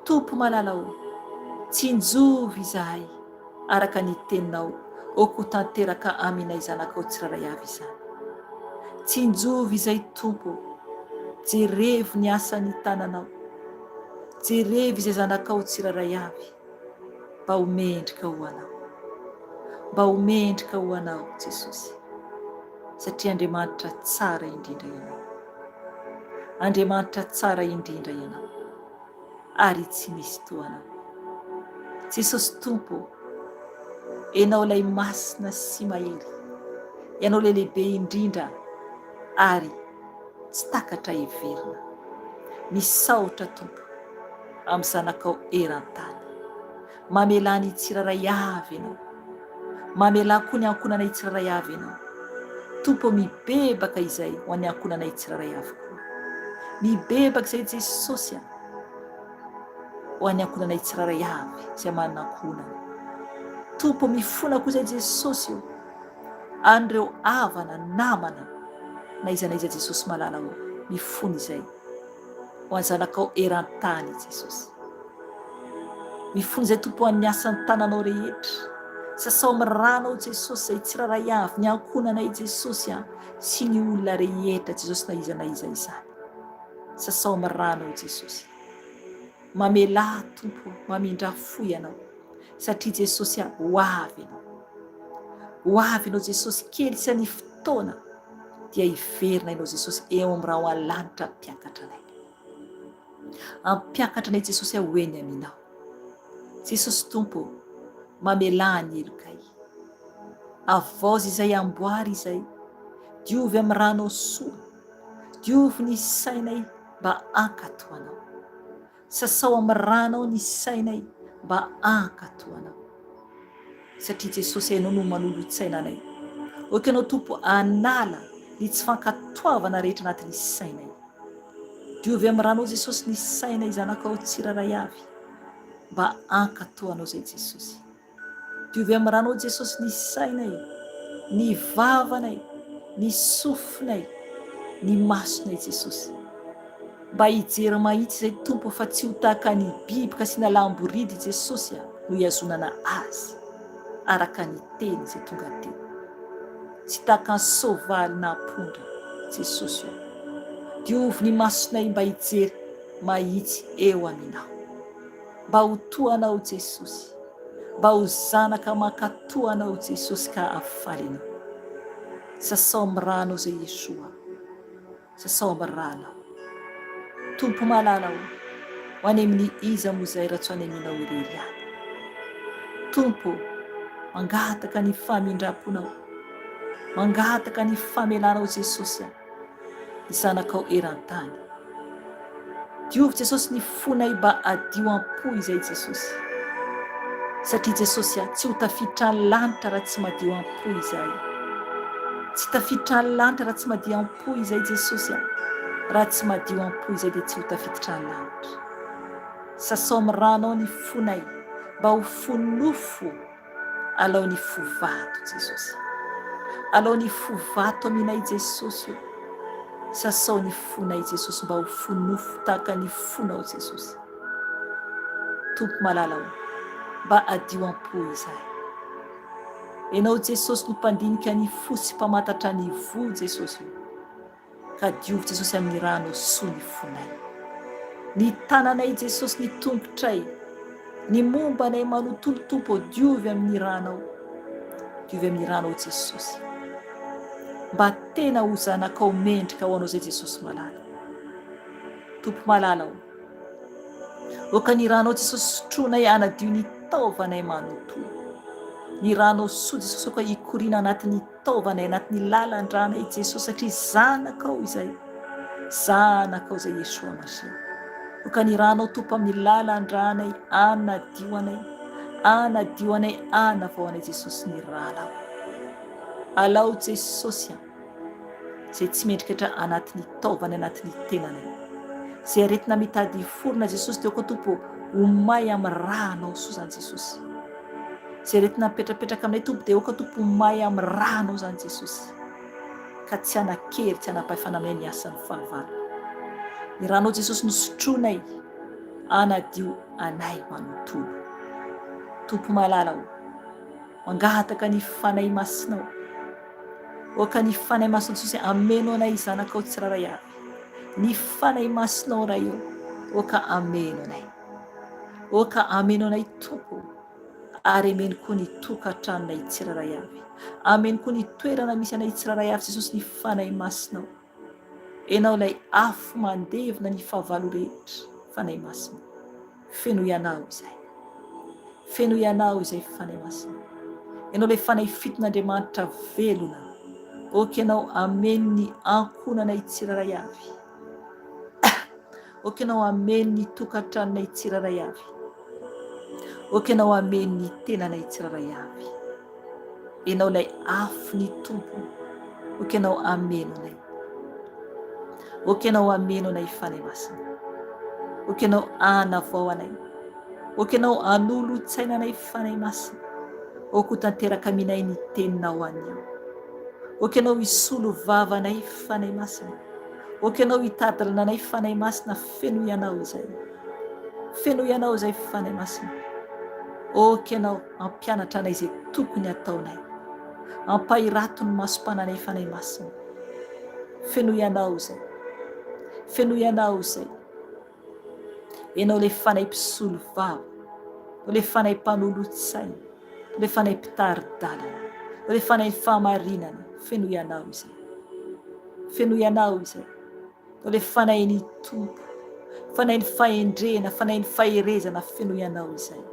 Tompo malala o, tsinjovy izahay araka ny teninao ok ho tanteraka aminay zanakao tsirairay avy izany. Tsinjovy izay Tompo o, jerevo ny asan'ny tananao. Jerevo izay zanakao tsirairay avy mba ho mendrika ho Anao. Mba ho mendrika ho Anao Jesosy. Satria Andriamanitra tsara indrindra Ianao. Andriamanitra tsara indrindra Ianao. Ary tsy misy toa Anao. Jesosy Tompo ô, Ianao ilay masina sy mahery. Ianao ilay lehibe indrindra ary tsy takatra heverina. Misaotra Tompo amin'ny zanakao eran-tany. Mamelà ny tsirairay avy Ianao. Mamelà koa ny ankohonanay tsirairay avy Ianao. Tompo ô mibebaka izay ho an'ny ankohonanay tsirairay avy koa. Mibebaka izay Jesosy a ho an'ny ankohonanay tsirairay avy izay manana ankohonana. Tompo ô mifona koa izay Jesosy ô. An'ireo havana, namana, na iza na iza Jesosy malala ô, mifona izay ho an'ny zanakao eran-tany Jesosy. Mifona izay Tompo ho an'ny asan'ny tananao rehetra. Sasao amin'ny ranao Jesosy izay tsirairay avy, ny ankohonanay Jesosy a, sy ny olona rehetra Jesosy na iza na iza izany. Sasao amin'ny ranao Jesosy. Mamelà Tompo, mamindrà fo Ianao. Satria Jesosy a, ho avy Ianao. Ho avy Ianao Jesosy, kely sy ny fotoana dia hiverina Ianao Jesosy eo amin'ny rahona lanitra hampiakatra anay. Hampiakatra anay Jesosy a ho eny aminao. Jesosy Tompo ô, mamelà ny helokay. Havaozy izay amboary izay. Diovy amin'ny ranao soa. Diovy ny sainay mba hankatò Anao. Sasao amin'ny ranao ny sainay mba hankatò Anao. Satria Jesosy Ianao no manolo-tsaina anay. Aoka Ianao Tompo hanala ny tsy fankatoavana rehetra anatin'ny sainay. Diovy amin'ny ranao Jesosy ny sainay zanakao tsirairay avy mba hankatò Anao izay Jesosy. Diovy amin'ny ranao Jesosy ny sainay, ny vavanay, ny sofinay, ny masonay Jesosy. Mba hijery mahitsy izay Tompo fa tsy ho tahaka ny biby kasiana lamboridy Jesosy a no hihazonana azy araka ny teny izay tonga teo. Tsy tahaka ny soavaly na ampondra Jesosy o. Diovy ny masonay mba hijery mahitsy eo aminao. Mba ho toa Anao Jesosy. Mba ho zanaka mankatoa Anao Jesosy ka hahafaly Anao. Sasao amin'ny ranao izay Yeshua. Sasao amin'ny ranao. Tompo malala o, ho any amin'ny iza moa izahay raha tsy ho any aminao irery ihany. Tompo o, mangataka ny famindram-ponao. Mangataka ny famelanao Jesosy a. Ny zanakao eran-tany. Diovy Jesosy ny fonay mba hadio am-po izay Jesosy. Satria Jesosy a, tsy ho tafiditra any lanitra raha tsy madio am-po izahay. Tsy tafiditra any lanitra raha tsy madio am-po izay Jesosy a. Raha tsy madio am-po izay dia tsy ho tafiditra any lanitra. Sasao amin'ny ranao ny fonay mba ho fo nofo. Alao ny fo vato Jesosy. Alao ny fo vato aminay Jesosy o. Sasao ny fonay Jesosy mba ho fo nofo tahaka ny fonao Jesosy. Tompo malala o, mba adio am-po izahay. Ianao Jesosy no mpandinika ny fo sy mpamantatra ny voa Jesosy o. Ka diovy Jesosy amin'ny ranao soa ny fonay. Ny tananay Jesosy ny tongotray, ny momba anay manontolo Tompo ô diovy amin'ny ranao. Diovy amin'ny ranao Jesosy. Mba tena ho zanakao mendrika ho anao zay Jesosy malala. Tompo malala ô. Oka ny ranao Jesosy sotroinay hanadio ny taovanay manontolo. Ny ranao soa Jesosy oka hikoriana anatin'ny taovanay anatin'ny lalan-dranay Jesosy satria zanakao izay. Zanakao izay Yeshua Mashiach. Oka ny ranao Tompo amin'ny lalan-dranay hanadio anay. Hanadio anay hanavao anay Jesosy ny ranao. Alao Jesosy an. Izay tsy mendrikatra anatin'ny taovany anatin'ny tenanay. Izay aretina mitady hiforona Jesosy dia aoka Tompo ho may amin'ny rànao soa izany Jesosy. Izay aretina mipetrapetraka aminay Tompo dia aoka Tompo ho may amin'ny rànao izany Jesosy. Ka tsy hanan-kery tsy hanam-pahefana aminay ny asan'ny fahavalo. Ny rànao Jesosy no sotroinay hanadio anay manontolo. Tompo malala ô. Mangataka ny Fanahy Masinao. Aoka ny Fanahy Masinao Jesosy hameno anay zanakao tsirairay avy. Ny Fanahy Masinao Ray ô, aoka hameno anay. Aoka hameno anay Tompo ô, ary hameno koa ny tokantranonay tsirairay avy. Hameno koa ny toerana misy anay tsirairay avy Jesosy ny Fanahy Masinao. Ianao ilay afo mandevona ny fahavalo rehetra, Fanahy Masina. Fenoy Anao izay. Fenoy Anao izay Fanahy Masina. Ianao ilay Fanahy fiton'Andriamanitra velona. Ok Ianao hameno ny ankohonanay tsirairay avy. Ok Ianao hameno ny tokantranonay tsirairay avy. Ok Ianao hameno ny tenanay tsirairay avy. Ianao ilay afo ny Tompo. Ok Ianao hameno anay. Ok Ianao hameno anay Fanahy Masina. Ok Ianao hanavao anay. Ok Ianao hanolo-tsaina anay Fanahy Masina. Ok ho tanteraka aminay ny teninao anio. Ok Ianao hisolo vava anay Fanahy Masina. Ok Ianao hitadilana anay Fanahy Masina fenoy Anao izay. Fenoy Anao izay Fanahy Masina. Ok Ianao hampianatra anay izay tokony hataonay. Ampahirato ny masom-pananay Fanahy Masina. Fenoy Anao izay. Fenoy Anao izay. Ianao ilay Fanahy mpisolo vava. Ianao ilay Fanahy mpanolotsaina. Ianao ilay Fanahy mpitari-dalana. Ianao ilay Fanahy fahamarinana. Fenoy Anao izay. Fenoy Anao izay. Ianao ilay Fanahin'ny Tompo. Fanahin'ny fahendrena, Fanahin'ny faherezana. Fenoy Anao izay.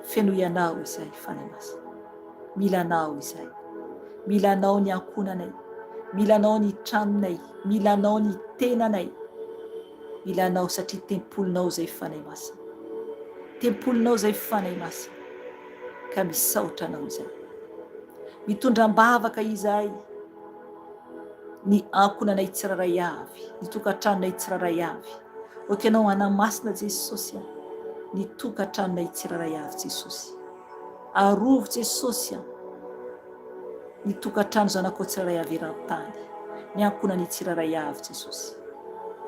Fenoy Anao izay, Fanahy Masina. Mila Anao izahay. Mila Anao ny ankohonanay. Mila Anao ny tranonay. Mila Anao ny tenanay. Mila Anao satria tempolinao izay Fanahy Masina. Tempolinao izay Fanahy Masina. Ka misaotra Anao izahay. Mitondra am-bavaka izahay ny ankohonanay tsirairay avy, ny tokantranonay tsirairay avy. Ok Ianao hanamasina Jesosy a, ny tokantranonay tsirairay avy Jesosy. Arovy Jesosy a! Ny tokantrano zanakao tsirairay avy eran-tany, ny ankohonany tsirairay avy Jesosy.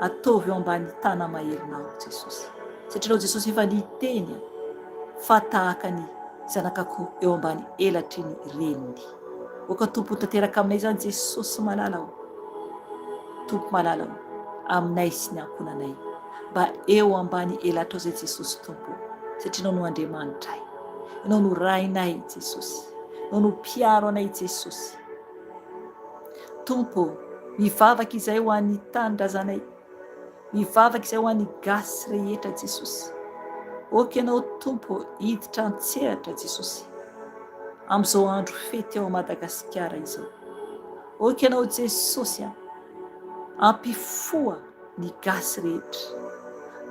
Ataovy eo ambany tana maherinao Jesosy. Satria Ianao Jesosy efa niteny fa tahaka ny zanak'akoho eo ambany elatry ny reniny. Oka Tompo ho tanteraka aminay izany Jesosy malala o. Tompo malala o, aminay sy ny ankohonanay. Mba eo ambany elatrao izay Jesosy Tompo o, satria Ianao no Andriamanitray. Ianao no Rainay Jesosy. Ianao no mpiaro anay Jesosy. Tompo o, mivavaka izay ho an'ny tanindrazanay. Mivavaka izay ho an'ny gasy rehetra Jesosy. Ok Ianao Tompo o, hiditra an-tsehatra Jesosy. Amin'izao andro fety ao Madagasikara izao. Ok Ianao Jesosy a, ampifoha ny gasy rehetra.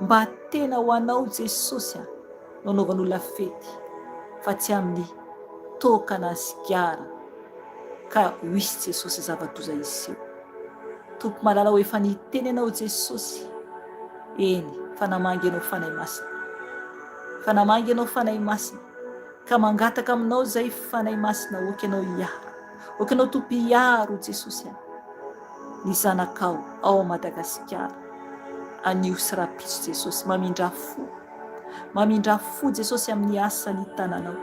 Mba tena ho anao Jesosy a no anaovan'olona fety fa tsy amin'ny toaka na sigara ka ho hisy Jesosy zava-doza hiseho. Tompo malala o efa niteny ianao Jesosy eny fa namangy ianao Fanahy Masina fa namangy ianao Fanahy Masina ka mangataka aminao zay Fanahy Masina ok ianao hiaro ok ianao Tompo hiaro Jesosy a. ny zanakao ao Madagasikara anio sy rapitso Jesosy mamindrà fo mamindrà fo Jesosy amin'ny asa ny tananao.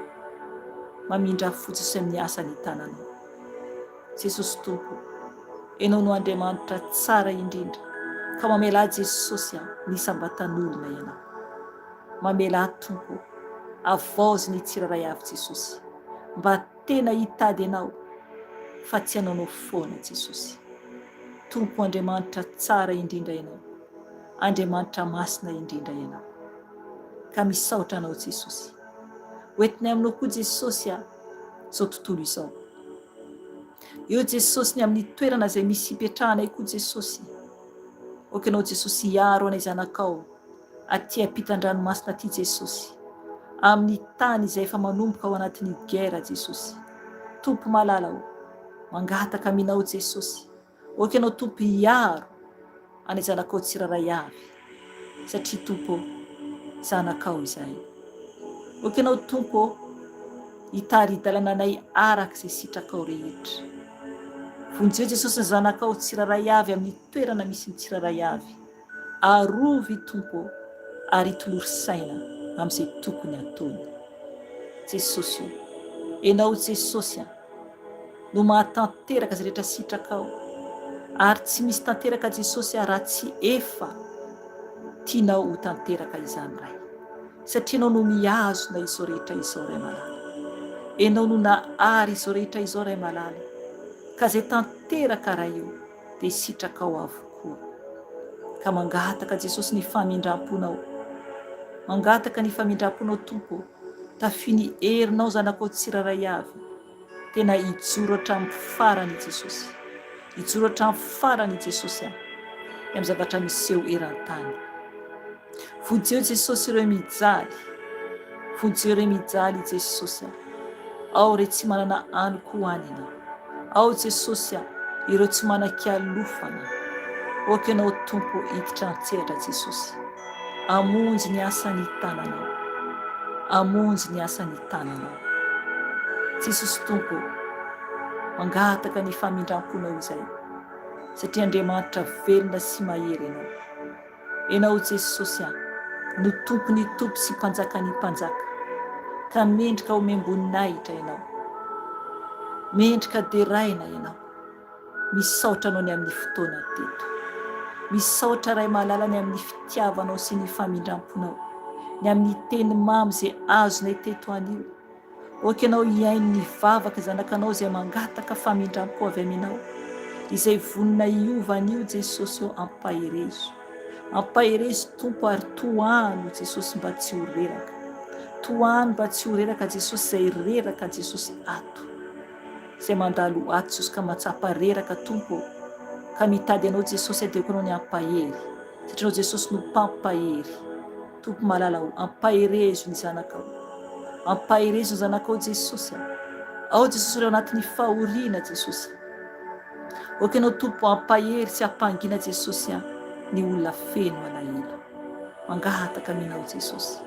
Mamindrà fo Jesosy amin'ny asa ny tananao. Jesosy Tompo o, Enao no Andriamanitra tsara indrindra ka mamelà Jesosy a ny isam-batan'olona Ianao. Mamelà Tompo o, avaozy ny tsirairay avy Jesosy mba tena hitady Anao fa tsy hanaonao foana Jesosy. Tompo Andriamanitra tsara indrindra Ianao, Andriamanitra masina indrindra Ianao. Ka misaotra Anao Jesosy. Hoentinay aminao koa Jesosy a izao tontolo izao. Eo Jesosy ny amin'ny toerana izay misy hipetrahanay koa Jesosy. Aoka Ianao Jesosy hiaro anay zanakao aty ampitan-dranomasina aty Jesosy. Amin'ny tany izay efa manomboka ao anatin'ny guerre Jesosy. Tompo malala o, mangataka aminao Jesosy. Aoka Ianao Tompo hiaro anay zanakao tsirairay avy satria Tompo ô, zanakao izahay. Aoka Ianao Tompo ô, hitari-dalana anay araka izay sitrakao rehetra. Vonjeo Jesosy ny zanakao tsirairay avy amin'ny toerana misy ny tsirairay avy. Arovy Tompo ô, ary tolory saina amin'izay tokony hataony. Jesosy ô, Ianao Jesosy a, no mahatanteraka izay rehetra sitrakao, ary tsy misy tanteraka Jesosy a raha tsy efa tianao ho tanteraka izany Ray, satria Ianao no mihazona izao rehetra izao Ray malala, Ianao no nahary izao rehetra izao Ray malala, ka izay tanteraka Ray o dia sitrakao avokoa. Ka mangataka Jesosy ny famindram-ponao, mangataka ny famindram-ponao Tompo o, tafio ny herinao zanakao tsirairay avy, tena hijoro hatramin'ny farany i Jesosy, hijoro hatramin'ny farany i Jesosy a, ny amin'ny zavatra miseho eran-tany. Vonjeo Jesosy ireo mijaly, vonjeo ireo mijaly i Jesosy a. Ao re tsy manana aniko hohanina, ao Jesosy a, ireo tsy manan-kialofana. Aoka Ianao Tompo hiditra an-tsehatra Jesosy. Hamonjy ny asan'ny tananao. Hamonjy ny asan'ny tananao. Jesosy Tompo ô, mangataka ny famindram-ponao izay, satria Andriamanitra velona sy mahery Ianao. Ianao Jesosy a, no Tompon'ny tompo sy Mpanjakan'ny mpanjaka, ka mendrika homem-boninahitra Ianao. Mendrika deraina Ianao. Misaotra Anao ny amin'ny fotoana teto. Misaotra Ray malala ny amin'ny fitiavanao sy ny famindram-ponao, ny amin'ny teny mamy izay azonay teto anio. Aoka Ianao hihaino ny vavaka zanakanao izay mangataka famindram-po avy aminao, izay vonona hiova anio Jesosy ô ampaherezo. Ampaherezo Tompo ary tohano Jesosy mba tsy ho reraka. Tohano mba tsy ho reraka Jesosy izay reraka Jesosy ato. Izay mandalo ato Jesosy ka mahatsapa reraka Tompo ô, ka mitady Anao Jesosy adeoko Anao ny hampahery, satria Anao Jesosy no mpampahery. Tompo malala ô, ampaherezo ny zanakao. Ampaherezo ny zanakao Jesosy a. Ao Jesosy ireo anatin'ny fahoriana Jesosy. Aoka Ianao Tompo hampahery sy hampangina Jesosy a, ny olona feno alahelo. Mangataka aminao Jesosy.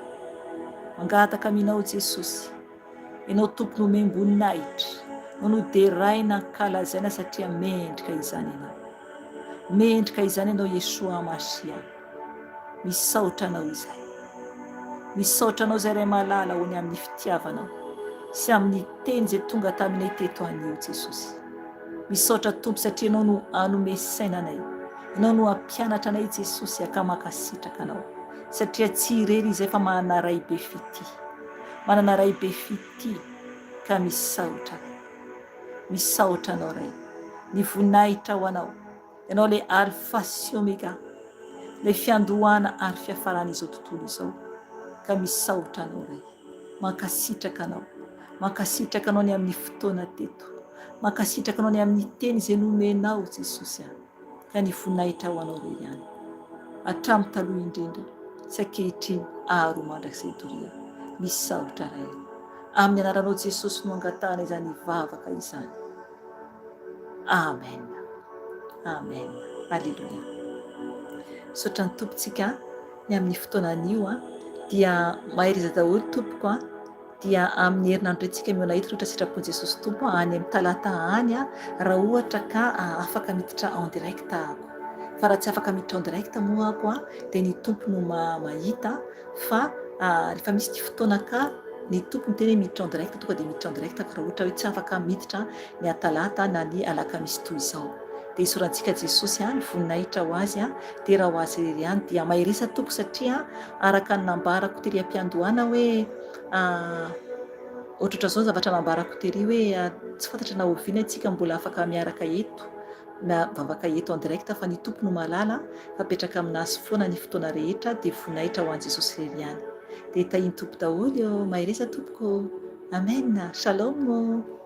Mangataka aminao Jesosy. Ianao Tompo nomem-boninahitra, no noderaina ankalazaina satria mendrika izany Ianao. Mendrika izany Ianao Yeshua Mashiach. Misaotra Anao izahay. Misaotra Anao izay Ray malala o ny amin'ny fitiavanao sy amin'ny teny izay tonga taminay teto anio Jesosy. Misaotra Tompo satria Ianao no anome saina anay. Ianao no ampianatra anay Jesosy ka mankasitraka Anao satria tsy irery izay fa manana Ray be fitia. Manana Ray be fitia ka misaotra Ray. Misaotra Anao Ray. Ny voninahitra ho Anao. Ianao ilay Alpha sy Omega, ilay fiandohana ary fiafaran'izao tontolo izao. Ka misaotra Anao Ray. Mankasitraka Anao. Mankasitraka Anao ny amin'ny fotoana teto. Mankasitraka Anao ny amin'ny teny izay nomenao Jesosy a. Ka ny voninahitra ho Anao irery ihany. Hatramin'ny taloha indrindra sy ankehitriny ary ho mandrakizay doria. Misaotra Ray o. Amin'ny anaranao Jesosy no angatahana izany vavaka izany. Amen. Amen. Alléluia. Misaotra ny Tompo tsika ny amin'ny fotoana anio a. Dia mahereza daholo tompoko a. Dia amin'ny herinandro indray tsika mihaona eto rehetra sitrapon'i Jesosy Tompo a, any amin'ny talata any a, raha ohatra ka afaka miditra en direct ako. Fa raha tsy afaka miditra en direct moa ako a, dia ny Tompo no mahita fa rehefa misy ny fotoana ka ny Tompo miteny hoe miditra en direct tonga dia miditra en direct fa raha ohatra hoe tsy afaka miditra ny atalata na ny alakamisy toy izao. Dia isaorantsika Jesosy an, voninahitra ho Azy an, dera ho Azy irery ihany. Dia mahereza Tompoko satria araka ny nambarako tery am-piandohana hoe ohatrohatran'izao ny zavatra nambarako tery hoe tsy fantatra na oviana isika mbola afaka miaraka eto na mivavaka eto en direct fa ny Tompo no mahalala fa apetraka aminazy foana ny fotoana rehetra dia voninahitra ho an'i Jesosy irery ihany. Dia tahin'ny Tompo daholo ô, mahereza Tompoko ô. Amen. Shalom ô.